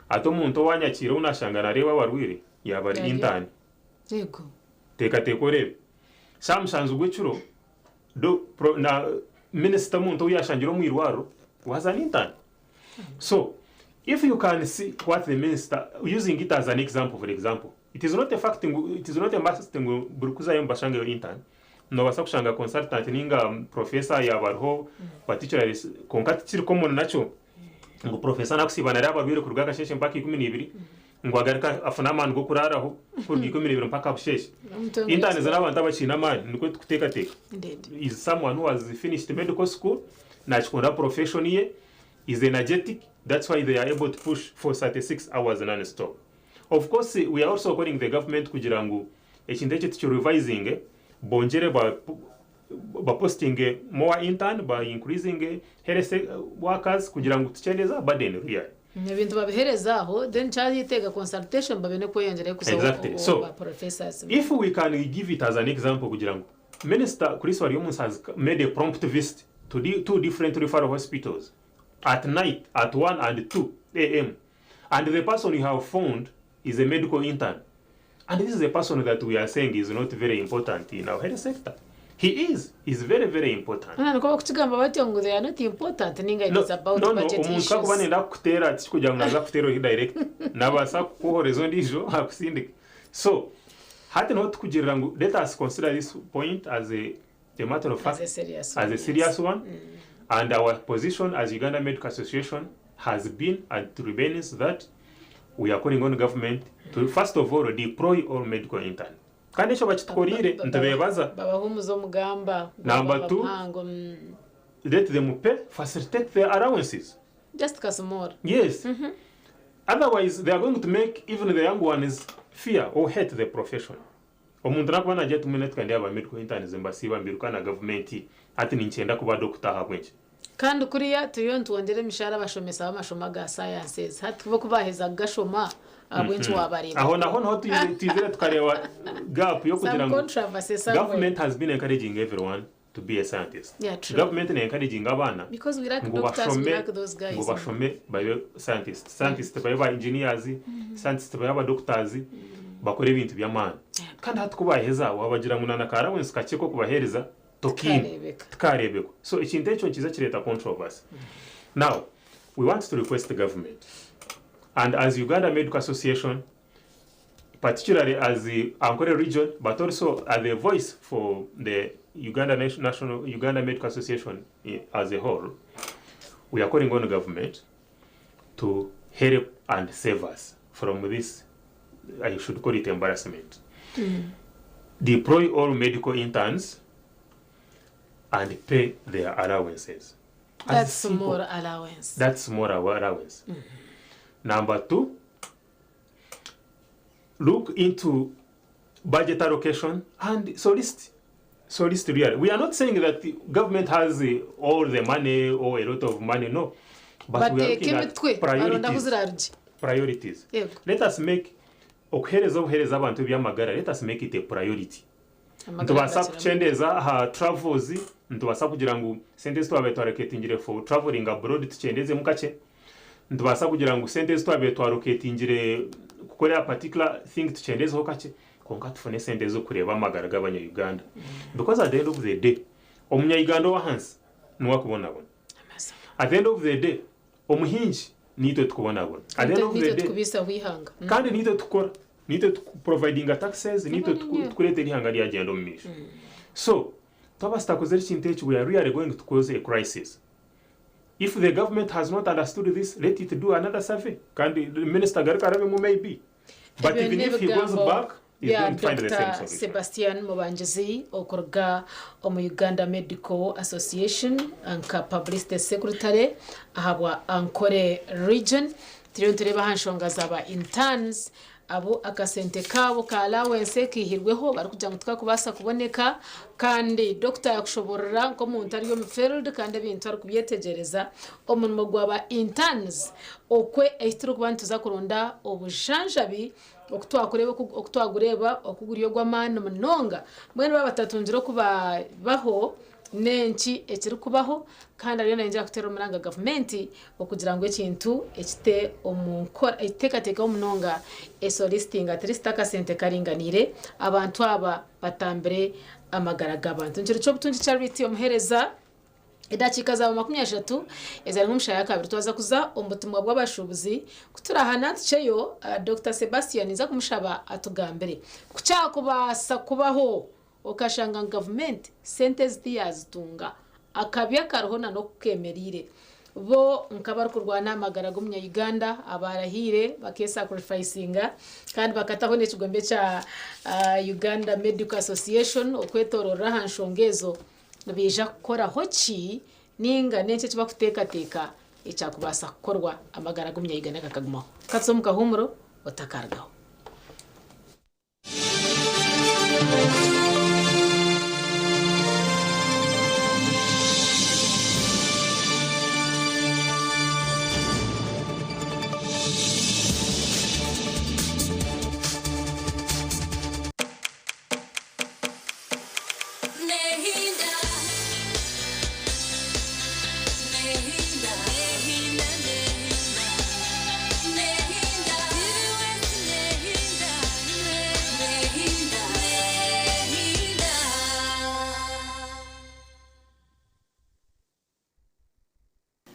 ati omuntu owanyakiire ou nashanga nareeba abarwaire yaaba ari intern. Yego. Teekateeka oreebe shaaha mushanju gw'ekiro do pro na minisita omuntu ou yashangire omu irwariro was an intern. So if you can see what the minister using it as an example for example it is not a fact ngu it is not a must ngu buri kuzayo nibashangayo intern nobaasa kushanga consultant ninga professor yaaba ariho particularly kwonka tikiri common nakyo ngu professor nakusiiba nari abarwaire kuruga akasheeshe mpaka 12 ngu agaruke afune amaani g'okuraaraho kuruga 12 mpaka busheeshe. Interns n'abantu abakiine amaani nikwo tukuteekateeka is someone who has finished medical school nakikunda profession ye is energetic that's why they are able to push for 36 hours non stop. Of course we are also calling the government kugira ngu ekintu eki tukirevisinge bongyere ba bapostinge more intern ba increasinge health workers kugira ngu tukyendeeze aha burden really. Ebintu babihereza aho then kyayetega consultation babone kweyongyerayo kuza Exactly. owa So ba professors. if we can give it as an example kugira ngu Minister Chris Baryomunsi has made a prompt visit to the two different referral hospitals at night at 1 and 2 am and the person you have found is a medical intern and this is a person that we are saying is not very important in our health sector. He is, is very very important. Hoona nikwo barikukigamba batyo ngu they are not important ninga it No, is about no, no, budget omuntu ku akuba issues. nayenda kukuteera tikikugira ngu naaza kukuteera ori direct. Naabaasa kukuhoreza ondiijo akusindike. So, hati niho tukugirira ngu let us consider this point as a, a matter of As fact, a serious as one, a yes. serious one. And our position as Uganda Medical Association has been and remains that we are calling on government to first of all deploy all medical intern. Kandi ekyo bakitukoriire nitubeebaza. Babahuumuze omugamba Number gwaba two, muhango. Mm. let them pay, facilitate their allowances. Just kasmall. Yes. Otherwise, they are going to make even the young ones fear or hate the profession. Omuntu nakuba nagira ati mbwenu hati aba medical interns mbasiiba mbiruka na gavumenti hati ninkyenda kuba doctor ahabw'enki? Kandi kuriya turiyo nitwongyera emishahara abashomesa b'amashomo aga sciences. Hati bo ku baaheza kugashoma ahabw'enki waabareeba Aho naho niho twizire tukareeba gap y'okugira Some ngu controversy somewhere. government has been encouraging everyone to be a scientist. Yeah, true. Government ne encouraging abaana Because we lack ngu doctors, we bashome lack those guys. ngu bashome babe scientists. Scientists babe ba engineers, scientists babe ba doctors, bakore ebintu by'amaani. Kandi hati ku baaheza waabagira ngu na na ka allowance kakye k'okubaheereza tokiine. Tikareebeka. Tikareebekwa. So ekintu ekyo nikiza kireeta controversy. Now, we want to request the government and as Uganda Medical Association, particularly as the Ankole region, but also as a voice for the Uganda National Uganda Medical Association as a whole, we are calling on the government to help and save us from this, I should call it embarrassment. Deploy all medical interns and pay their allowances. As That's simple. more allowance. That's more our allowance. Number two, look into budget allocation and solicit. Solicit really. We are not saying that the government has all the money or a lot of money, no. But we are Bateeka looking at emitwe baronda ahu priorities. zirarugye. Priorities. Yego. Let us make okuheereza obuheereza abantu eby'amagara, let us make it a priority. Nitubaasa kukyendeza aha travels, nitubaasa kugira ngu sente ezi twabaire twaroketingire for travelling abroad tukyendezemu kakye. Nitubaasa kugira ngu sente ezi twabaire twaroketingire kukora a particular thing tukyendezeho kakye kwonka tufune esente ez'okureeba amagara g'abanya-Uganda. Because at the end of the day, omunya-Uganda ow'ahansi niwe akubonabona. At the end of the day, omuhingi niitwe tukubonabona. At the end of the Niitwe day, tukubiisaho eihanga. kandi niitwe tukukora, niitwe tukuprovidinga taxes, niitwe tukureetera eihanga ryagyenda omu maisho. So, twaba tutakozire ekintu eki, we are really going to cause a crisis. If the government has not understood this, let it do another survey. Kandi minister agaruke arabemu maybe. But Ebyo even if he goes n'ebigambo back, he's bya going to find the same Dr. solution. Sebastian Mubangizi okuruga omu Uganda Medical Association nka Publicity Secretary ahabwa Ankole Region. Turiyo nitureeba aha nshonga za ba interns abu akasente kaabo ka allowance kaihirweho barikugira ngu tikakubaasa kuboneka kandi Dokita yakushoborora nk'omuntu ari omu field kandi ebintu arikubyetegyereza omurimo gwa ba interns okwe ahi turikuba nituza kuronda obujanjabi oku twakureeba oku twagureeba oku guri ogw'amaani munonga. Mbwenu baaba batatungire oku baabaho n'enki ekirikubaho kandi ariyo nayongyera kuteera omuranga gavumenti okugira ngu ekintu ekite omu nkora ekiteekateekeho munonga esolisitinge at least akasente karinganiire abantu aba batambire amagara g'abantu. Nikiro ky'obutungi Charity omuheereza. Edakiika zaaba 30 ezarimu omu shaaha yakabiri twaza kuza omu butumwa bw'abashuubuzi. Ku turaahana tukyeyo, Dokita Sebastian ninza kumushaba atugambire ku kyakubaasa kubaho okashanga ngu gavumenti sente ezi tiyaazitunga. Akabi akariho na n'oku keemereire. Bo nk'abarikurwana aha magara g'omunya-Uganda abaarahiire bakeesakurifayisinga kandi bakataho n'ekigombe kya Uganda Medical Association okwetooroorera aha nshonga ezo, Nibaija kukoraho ki nainga n'enki eki barikuteekateeka ekyakubaasa kukorwa amagara g'omunya-Uganda gakagumaho? Ka tuze omu kahuumuro otakarugaho.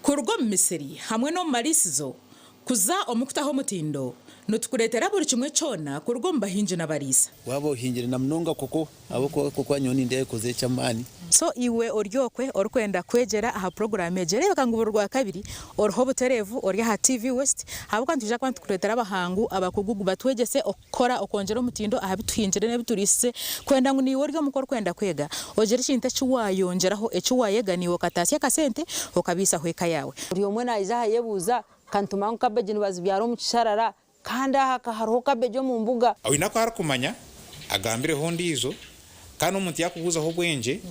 Kuruga omu misiri hamwe n'omu mariisizo kuza omu kutaho omutindo, nitukureetera buri kimwe kyona kuruga omu bahingi n'abariisa. Waaba ohingire na munonga koko ahabw'okuba nyowe nindeeba ekozire eky'amaani. So iwe ori okwe orikwenda kwegyera aha puroguraamu egi, reebeka ngu buri Rwakabiri oriho obutereevu ori aha TV West ahabw'okuba nitwija kuba nitukureetera abahangu abakugu batwegyese Kora okwongyera omutindo aha bi tuhingire n'ebi turiisize kwenda ngu naiwe ori omuka orikwenda kwega ogire ekintu eki waayongyeraho, eki waayega naiwe okataasya akasente okabiisaho eka yaawe. Buri omwe naija aha ayebuuza, Ka nituma ngu kabeegi nibazibyara omu kisharara, kandi aha ka hariho kabeegi omu mbuga? Oine aku arikumanya, agambireho ondiijo, kandi omuntu yaakubuuzaho obwengye,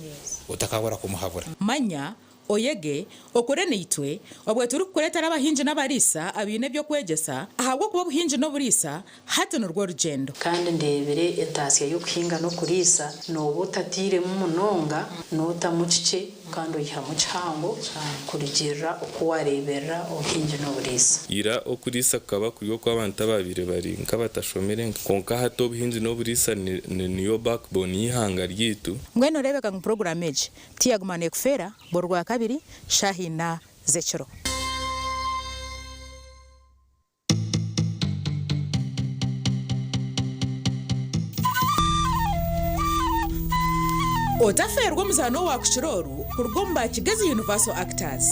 otakabura kumuhabura. Manya Oyege, okore naitwe, obwe turikukureetera abahingi n'abariisa abaine eby'okwegyesa, ahabw'okuba obuhingi n'oburiisa hati nirwo rugyendo. Kandi ndeebire entaasya y'okuhinga n'okuriisa, nooba otatairemu munonga, nootamu kikye kandi oihamu kihango kurugiirira oku waareeberera obuhingi n'oburiisa. Ira okuriisa kukaba kuri okw'abantu abaabaire bari nk'abatashomire kwonka hati obuhingi n'oburiisa niyo backbone y'eihanga ryaitu. Mbwenu oreebeka ngu puroguraamu egi Tiyaguma neekufeera buri Rwakabiri shaaha ina z'ekiro. Otafeerwa omuzaano owaakukira oru kuruga omu ba Kigezi Universal Actors.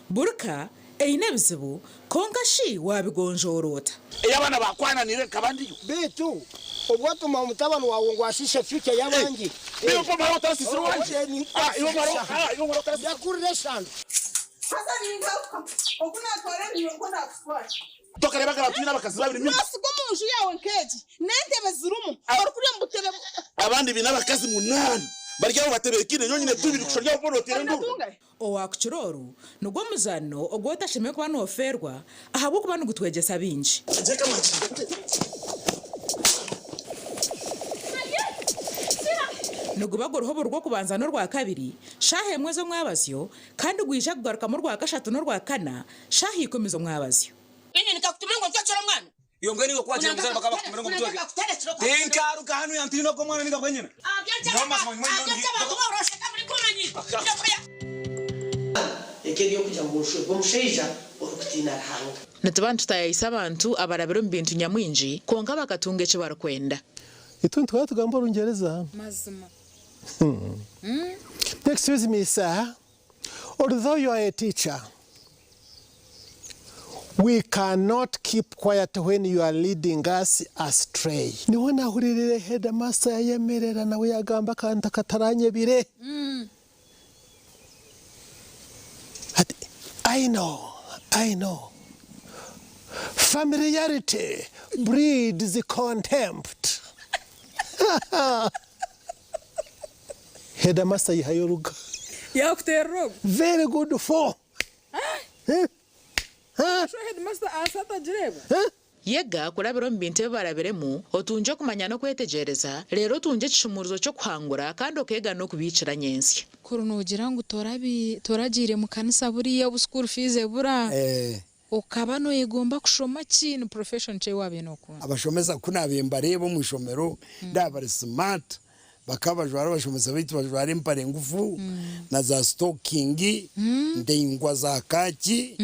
Buri ka eine ebizibu, kwonka shi waabigonjoora ota? Ei abaana baakwananiire nkaba ndiyo. Beitu obu watuma omutabani waawe ngu ashiishe future y'abangi. Yakurira eshano. Haza ningaruka oku naatwara ebinywa nikwo naakutwara. Tokareebaga abantu baine abakazi babiri nyuma? Noosiga omu nju yaawe nk'egi n'entebe zirimu, orikurya omu butebe. Abandi baine abakazi munaana. Bari aho batebeekine, nyowe nyine tubiri kusha ryabo boona oteera enduuru. Owakukira oru nigwo muzaano ogu otashemereire kuba noofeerwa ahabw'okuba nigutwegyesa bingi. Niguba guriho buri Rwokubanza n'Orwakabiri shaaha emwe z'omwabazyo kandi gwija kugarukamu Orwakashatu n'Orwakana shaaha ikumi z'omwabazyo. Iyo mbwa niiwe okwagira omuzaire bakaba bakutumire ngu omutwege. Tinkaruga hanu yantiina ogwo mwana ninga bwa nyina. Nyowe amazima nyuma nyowe ndi. Eka eri okugira ngu oshwerwe omushaija orikutiina Ruhanga. Nituba nitutaayaayisa abantu abarabire omu bintu nyamwingi kwonka bakatunga eki barikwenda. Itwe nituhora tugamba Orungyereza. Mazima. Excuse me sir, although you are a teacher, we cannot keep quiet when you are leading us astray. Niho nahuriirire headmaster yayemerera nawe yagamba akantu akataranyebire. Ati, I know, I know. Familiarity breeds contempt. Headmaster yihayo oruga. Yakuterera ogwo. Very good for. Sho headmaster ahansi atagireeba. Yega kurabira omu bintu ebi barabiremu, otungye okumanya n'okwetegyereza, reero otungye ekishumuurizo ky'okuhangura kandi okeega n'okubiikira nyentsya. Kuri noogira ngu toragiire mu kanisa buriya obu school fees ebura, okaba noyegomba kushoma ki? Ni profession ki ei waabaire nookunda? Abashomesa ku naabaire mbareeba omu ishomero ndaaba bari smart, bakaba bajwara abashomesa baitu bajwara empare ngufu na za sitokingi ndaingwa za kaaki.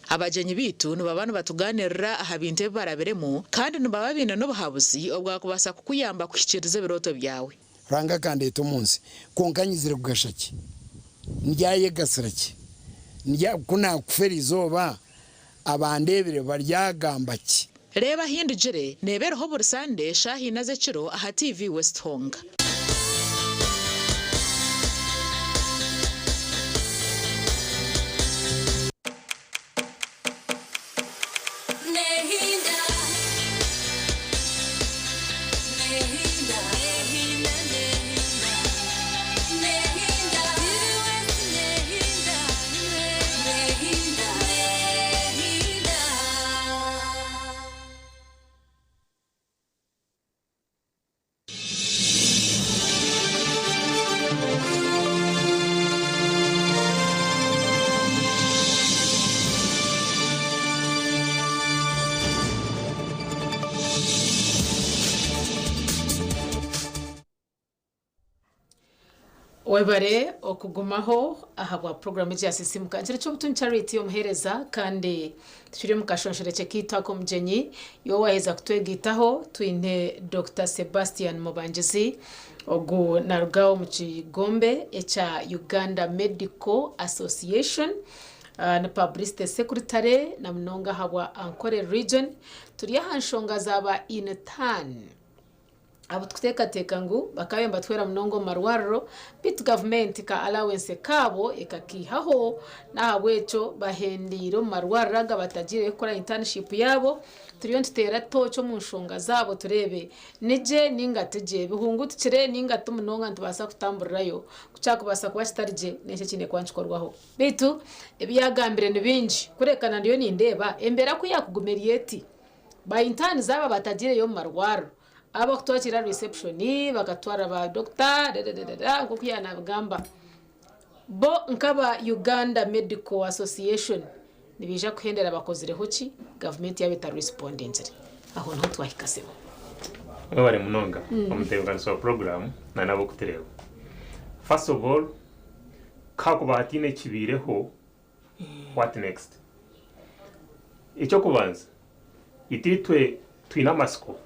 Abagyenyi baitu nibaba nibatugaaniirira aha bintu ebi barabiremu kandi nibaba baine n'obuhabuzi obwakubaasa kukuyamba kuhikiiriza ebirooto byawe. Ruhanga akandeeta omu nsi, kwonka nyizire kugasha ki? Ndyayegasira ki? Ndya, ku naakufa eri izooba, abandeebire baryagamba ki? Reeba Ahindugire neeba eriho buri Sande shaaha ina z'ekiro aha TV West honka. Webare okugumaho ahabwa puroguramu egi ya Sisiimuka. Ekiro ky'obutungi Charity omuheereza kandi tukiri omu kashonshorekye kaitu ak'omugyenyi. Iwe waaheza kutwegaitaho twine Dokita Sebastian Mubangizi ogu naaruga omu kigombe ekya Uganda Medical Association ni Publicity Secretary na munonga ahabwa Ankole Region. Turi aha nshonga za ba intern. Abu tukuteekateeka ngu bakaba nibatwera munonga omu marwariro beitu gavumenti ka allowance kaabo ekakaihaho n'ahabw'ekyo bahendeire omu marwariro aga batagiireyo kukora internship yaabo. Turiyo nituteera tooci omu nshonga zaabo tureebe nigye ninga tigye, bihungutukire ninga ti munonga nitubaasa kutamburirayo. Ku kyakubaasa kuba kitari gye n'enki ekiine kuba nikikorwaho. Beitu ebi yaagambire ni bingi kureka na ndiyo nindeeba embeera ku yaakuguma eri eti, Ba interns aba batagiireyo omu marwariro, abakutwakiira aha reception, bakatwara ba doctor dadadada nk'oku yaanabigamba. Bo nk'aba Uganda Medical Association nibaija kuhendera bakozireho ki gavumenti yaaba etarespondingire. Aho niho twahika sebo. Webare munonga omutebekanisa wa puroguramu na n'abokutureeba. First of all, ku hakuba hataine ekibaireho, What next? Eky'okubanza, itwe twine amatsiko,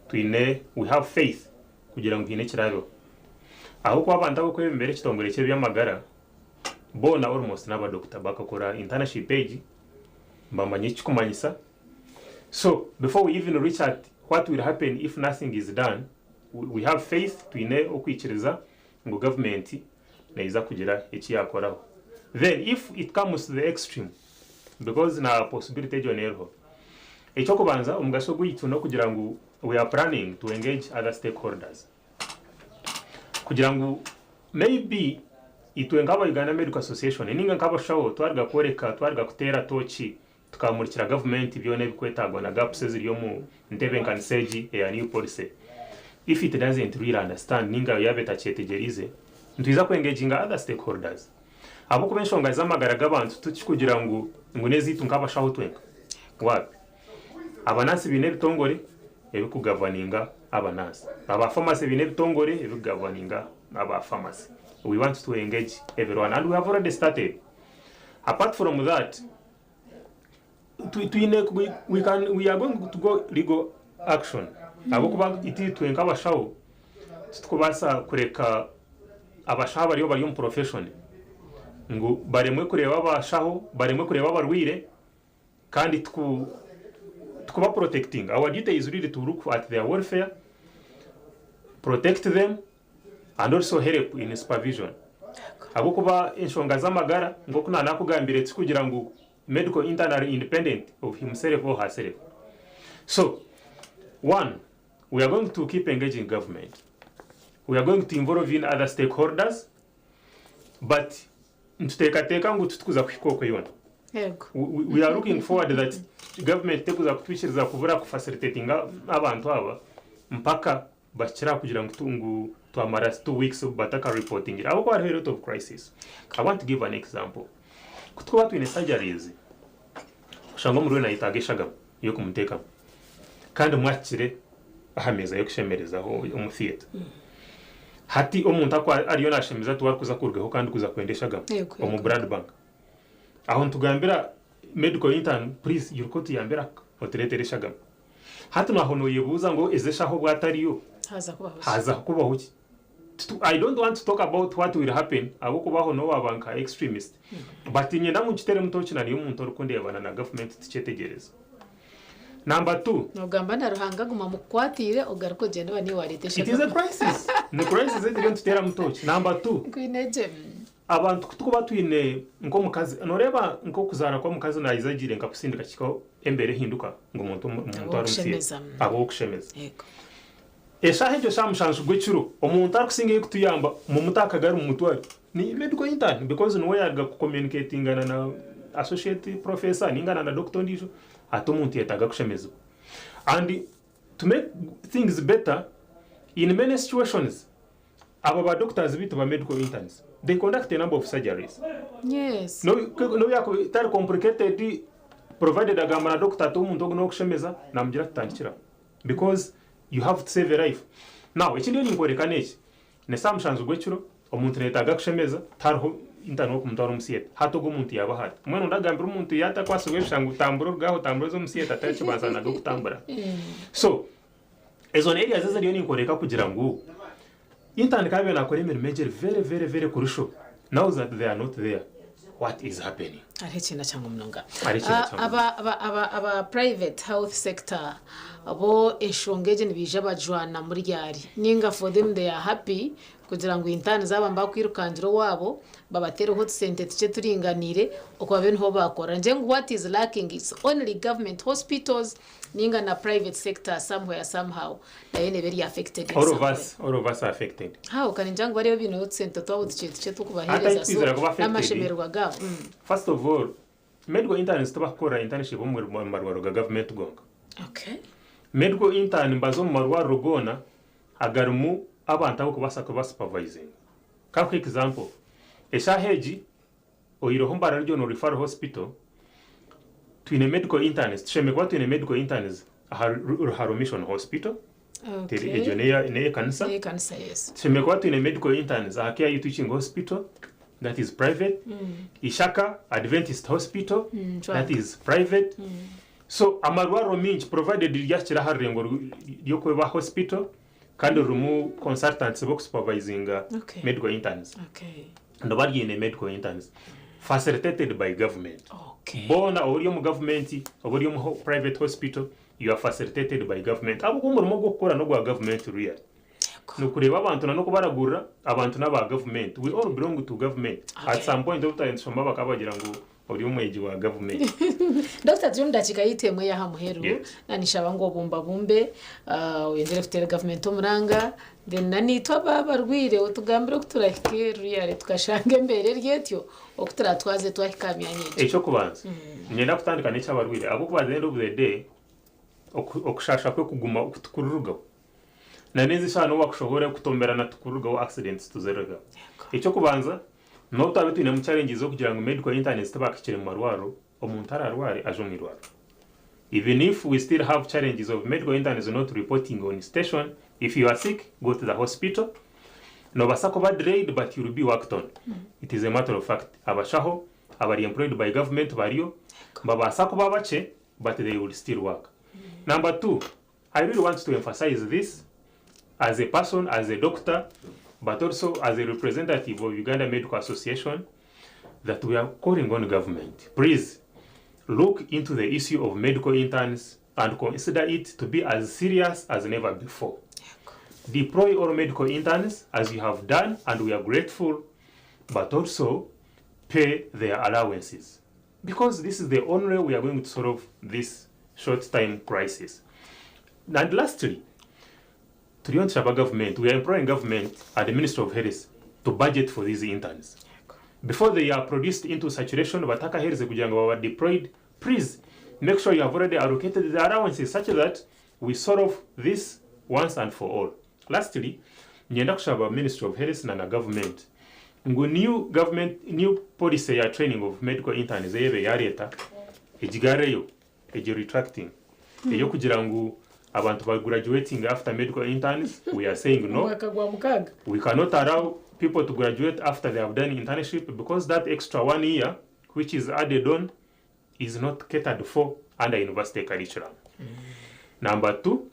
twine, we have faith kugira ngu haine ekiraabeho. Ahabw'okuba abantu ab'okwebembera ekitongore ky'eby'amagara boona almost n'abadokita bakakora internship egi, nibamanya eki kirikumanyisa. So before we even reach at what will happen if nothing is done, we have faith, twine okwikiriza ngu gavumenti neija kugira eki yaakoraho. Then if it comes to the extreme, because na possibility egyo neeriho, eky'okubanza omugasho gwaitu n'okugira ngu we are planning to engage other stakeholders. Kugira ngu maybe itwe nk'aba Uganda Medical Association ninga nk'abashaho twaruga kworeka, twaruga kuteera tooki tukamurikira gavumenti byona ebikwetaagwa na gaps eziri omu ntebenkanisa egi eya new policy. If it doesn't really understand ninga yaaba etakyetegyereize, nitwija ku engaginga other stakeholders. Ahabw'okuba enshonga z'amagara g'abantu tikikugira ngu ngu n'ezaitu nk'abashaho twenka. Waapi. Abanansi baine ebitongore ebikugavaninga abanansi. Aba pharmacy baine ebitongore ebikugavaninga aba pharmacy. We want to engage everyone and we have already started. Apart from that, twine we can we are going to go legal action ahabw'okuba itwe nk'abashaho titukubaasa kureka abashaho abariyo bari omu profession ngu baremwe kureeba abashaho baremwe kureeba abarwaire kandi tuku tukuba protecting our duty is really to look at their welfare protect them and also help in supervision ahabw'okuba enshonga z'amagara nk'oku naanakugambire tikugira ngu medical intern ari independent of himself or herself so one we are going to keep engaging government we are going to involve in other stakeholders but nituteekateeka ngu titukuza kuhika okwe yoona Yego. We, we are looking forward that government tekuza kutwikiriza kubura kufacilitatinga abantu aba mpaka bahikire aha kugira ngu ngu twamara 2 weeks bataka reporting ahabw'okuba hariho a lot of crisis. I want to give an example. Ku tukuba twine surgeries oshanga omurwaire nayetaaga eshagama y'okumuteekamu kandi mwakire aha meeza y'okushemerezaho omu theatre. Hati omuntu aku ariyo nashemeza tiwarikuza kurugaho kandi kuza kwenda eshagama omu blood bank. Aho nitugambira medical intern please iruka otuyambire otureetere eshagama. Hati naho noyebuuza ngu ezi eshaho obu atariyo Haza kubaho ki? Haza kubaho ki? I don't want to talk about what will happen ahabw'okuba aho nowaba nka extremist but niinyenda ngu nkiteremu toki na omuntu orikundeebana na government tukyetegyereze. Number two. Nogamba na Ruhanga aguma amukukwatiire ogaruke ogyende oba niiwe wareeta It is a eshagama. crisis. Ni crisis eziriyo nituteeramu toki. Number two. Nkwine gye. Abantu ku tukuba twine nk'omukazi, nooreeba nk'okuzaara kw'omukazi naayiza agiire nka kusindika kihika embeera ehinduka ngu omuntu omuntu ari omu Ab'okushemeza. theatre ab'okushemeza. Yego. Eshaaha egyo shaaha mushanju gw'ekiro omuntu arikusingayo kutuyamba mumute aha kagari mumutware ni medical intern because niwe yaaruga kucommunicatingana na associate professor ninga na doctor ondiijo hati omuntu yetaaga kushemezibwa. And to make things better in many situations Aba ba doctors beitu ba medical interns they conduct a number of surgeries. Yes. Nobu yakuba etari complicated provided agamba na doctor ati omuntu ogu nowokushemeza namugira ati tandikira aho because you have to save a life. Now eki ndiyo ninkworeka neki, nesaaha mushanju gwekiro omuntu nayetaaga kushemeza tihariho intern wokumutwara omu theatre hati ogwo omuntu yaba ahari. Mbwenu ndagambira omuntu yatakwasirwe ebisha ngu tambura oruge aho otambure oze omu theatre tarikibaasa naga kutambura. So Ezo areas ezi ndiyo ninkoreka kugira ngu intern ku abaire nakora emirimo egi eri very very very crucial now that they are not there what is happening? Hariho ekiina kyangu munonga. Hariho ekiina kyangu Aba, aba, aba, aba private health sector bo enshonga egi nibaija bajwana muri ryari? Ninga for them they are happy kugira ngu intern zaaba nibakwirukangira owaabo babateereho otusente tukye turinganiire okwo babe niho baakora. Ngira ngu what is lacking is only government hospitals ninga na private sector somewhere somehow nayo neeba eri affected in All some of way. us, all of us are affected. How can ngira ngu bariyo baine otusente twabo tukye tukye Hati tw'okubaheereza ahi so twizire kuba affected, n'amashemererwa gaabo. First of all, medical interns tibakukorera internship omu marwariro ga government gonka. Okay. Medical intern nibaza omu marwariro goona agarimu abantu abarikubaasa kuba supervisinga. Kankuhe example, eshaaha egi oihireho Mbarara Regional Referral Hospital, twine medical interns, tushemereire kuba twine medical interns aha Ruharo Mission Hospital, egyo n'eyekanisa. N'eyekanisa, yes. Tushemereire kuba twine medical interns aha KIU Teaching Hospital, that is private, Ishaka Adventist Hospital, that is private. So amarwariro maingi provided ryahikire aha rurengo ry'okuba hospital kandi ririmu consultants b'okusupervisinga medical interns niba ryine medical interns facilitated by government. Boona ori omu government oba ori omu private hospital you are facilitated by government ahabw'okuba omurimo ogw'okukora n'ogwa government really. Nikureeba abantu na n'okubaragurira abantu n'aba government we all belong to government. At some point obu twari nitushoma bakaba bagira ngu. Ori omwegi wa gavumenti. Dokita turi omu dakiika yaitu emwe ey'aha muheru, Yes. na ninshaba ngu obumbabumbe, ah, oyongyere kuteera gavumenti omuranga, then na naitwe aba abarwaire otugambire oku turahike ruriyare tukashanga embeera eri etyo, oku turatwaze twahika aha myanya egyo. Eky'okubanza, niinyenda kutandika n'eky'abarwaire ahabw'okuba at the end of the day, oku- okushasha kwe kuguma tikururugaho. Na n'ezi eshaaha n'obu bakushohora kutomberana tikururugaho, accidents tizirugaho. Eky'okubanza, N'obu twabaire twinemu challenges z'okugira ngu medical interns tibakahikire mu marwariro, omuntu ararware aje omu irwariro. Even if we still have challenges of medical interns not reporting on station, if you are sick, go to the hospital. Nobaasa kuba delayed but you will be worked on. It is a matter of fact. Abashaho abari employed by government bariyo, nibabaasa kuba bakye but they will still work. Number two, I really want to emphasize this as a person, as a doctor, but also as a representative of Uganda Medical Association, that we are calling on government. Please look into the issue of medical interns and consider it to be as serious as never before. Deploy all medical interns as you have done, and we are grateful, but also pay their allowances. Because this is the only way we are going to solve this short time crisis. And lastly, turiyo nitushaba government, we are imploring government and the Ministry of Health to budget for these interns. Before they are produced into saturation, batakaheereze kugira ngu baba deployed, please make sure you have already allocated the allowances such that we solve this once and for all. Lastly, niinyenda kushaba Ministry of Health na na government ngu new government new policy ya training of medical interns ei ebe yareeta egigarreyo egi retracting ey'okugira ngu abantu ba graduating after medical interns we are saying no Omwaka gwa mukaaga. we cannot allow people to graduate after they have done internship because that extra one year which is added on is not catered for under university curriculum. Number two,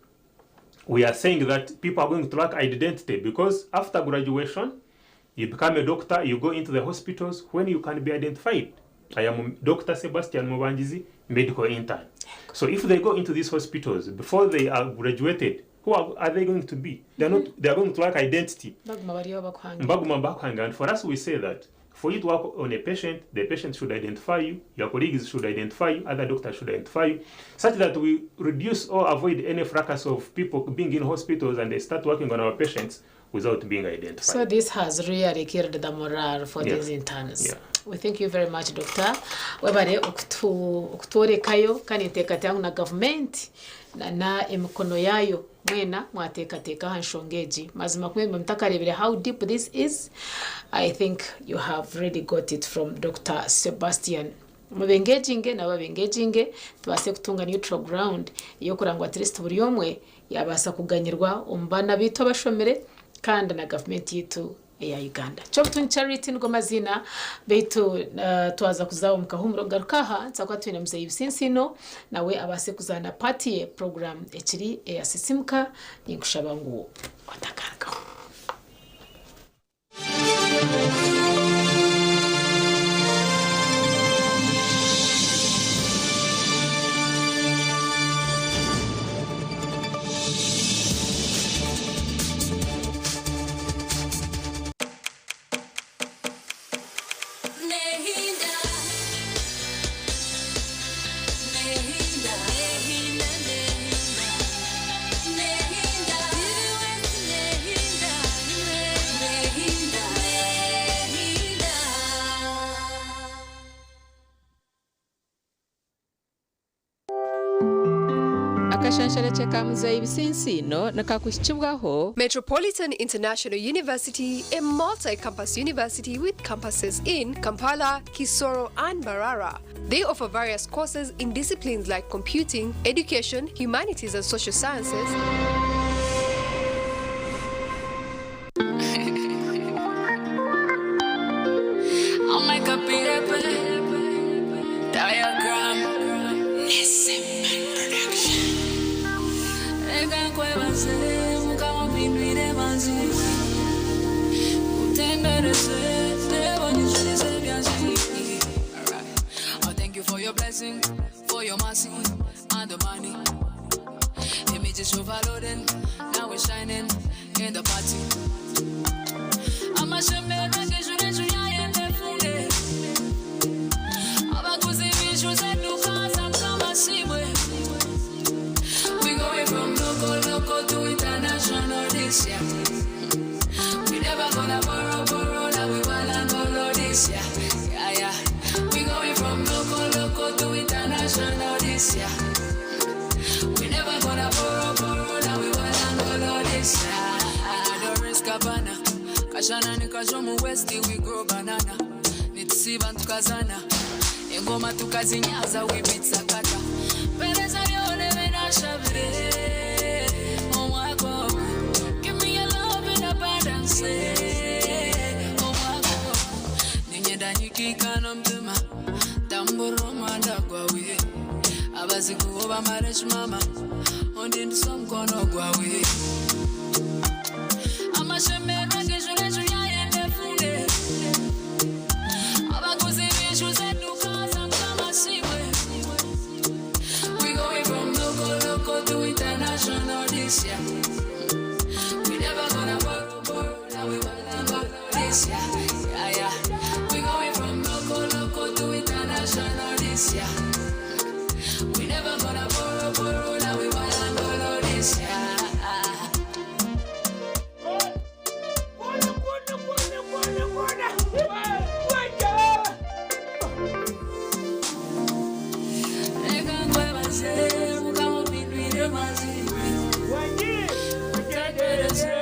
we are saying that people are going to lack identity because after graduation, you become a doctor, you go into the hospitals when you can be identified. I am Dr. Sebastian Mubangizi, medical intern. So if they go into these hospitals before they are graduated, who are, are they going to be? They are not. They are going to lack identity. Baguma bariyo bakuhanga. Mbaguma bakuhanga. And for us, we say that for you to work on a patient, the patient should identify you, your colleagues should identify you, other doctors should identify you, such that we reduce or avoid any fracas of people being in hospitals and they start working on our patients without being identified. So this has really killed the morale for these interns. Yeah. We thank you very much, Doctor. Webare okutworekayo kandi nteekateeka ngu na gavumenti na na emikono yaayo mwena mwateekateeka aha nshonga egi. Mazima ku mwabaire mutakareebire how deep this is, I think you have really got it from Doctor Sebastian. Mubengeginge nabo babengeginge tubaase kutunga neutral ground ey'okureba ngu at least buri omwe yaabaasa kuganyirwa omu baana baitu abashomire kandi na gavumenti yaitu eya Uganda. Kyobutungi Charity nigo maziina beitu twaza kuza omu kahuumuro garuka aha nituza kuba twine Muzeeyi Bisinsiino nawe abaase kuzaana part ye program ekiri eya Sisimuka ninkushaba ngu otakarugaho. Akashansharekye ka Muzeeyi Bisinsiino nikakuhikibwaho. Metropolitan International University, a multi-campus university with campuses in Kampala, Kisoro and Mbarara. They offer various courses in disciplines like computing, education, humanities and social sciences. this year. We never gonna borrow, borrow, now we wanna go this year. Doris Cabana, Kashana nikajomu West, we grow banana. Nitusiba tukazana, engoma tukazinyaza, we beat sakata. Pereza lyone benashabire, omwaka ogwo. Give me your love in abundance, omwaka ogwo. Ninyenda nyikikana mtima, tambura omwanda gwawe. Abazigu bamara ekimama, ondi ndisa omukono gwawe. Amashemerwa g'ejo n'ejo yayenda efunde. Abaguzi b'enju z'edduka za Mukama siibwe. We going from local, local to international this year. We never gonna borrow, borrow, now we wanna go this year. Yeah, yeah. We going from local, local to international this year. We never gonna borrow, borrow, now we wanna go this year. Reka nkwebaze, Mukama ompindwire mazima. Ntegereze,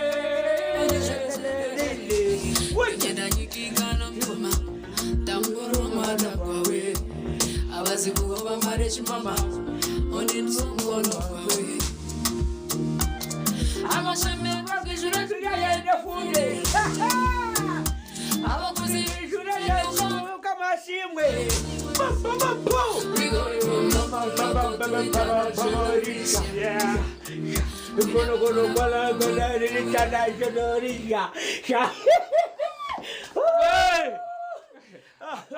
ngenda nyikikana mtuma, tambura omwana gwawe. Abazigu bo bamara ekimama, ondi ndisa omukono gwawe. Amashemerwa g'ijuru tuyayendefunde abaguzi kamashimwe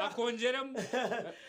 akongeremo.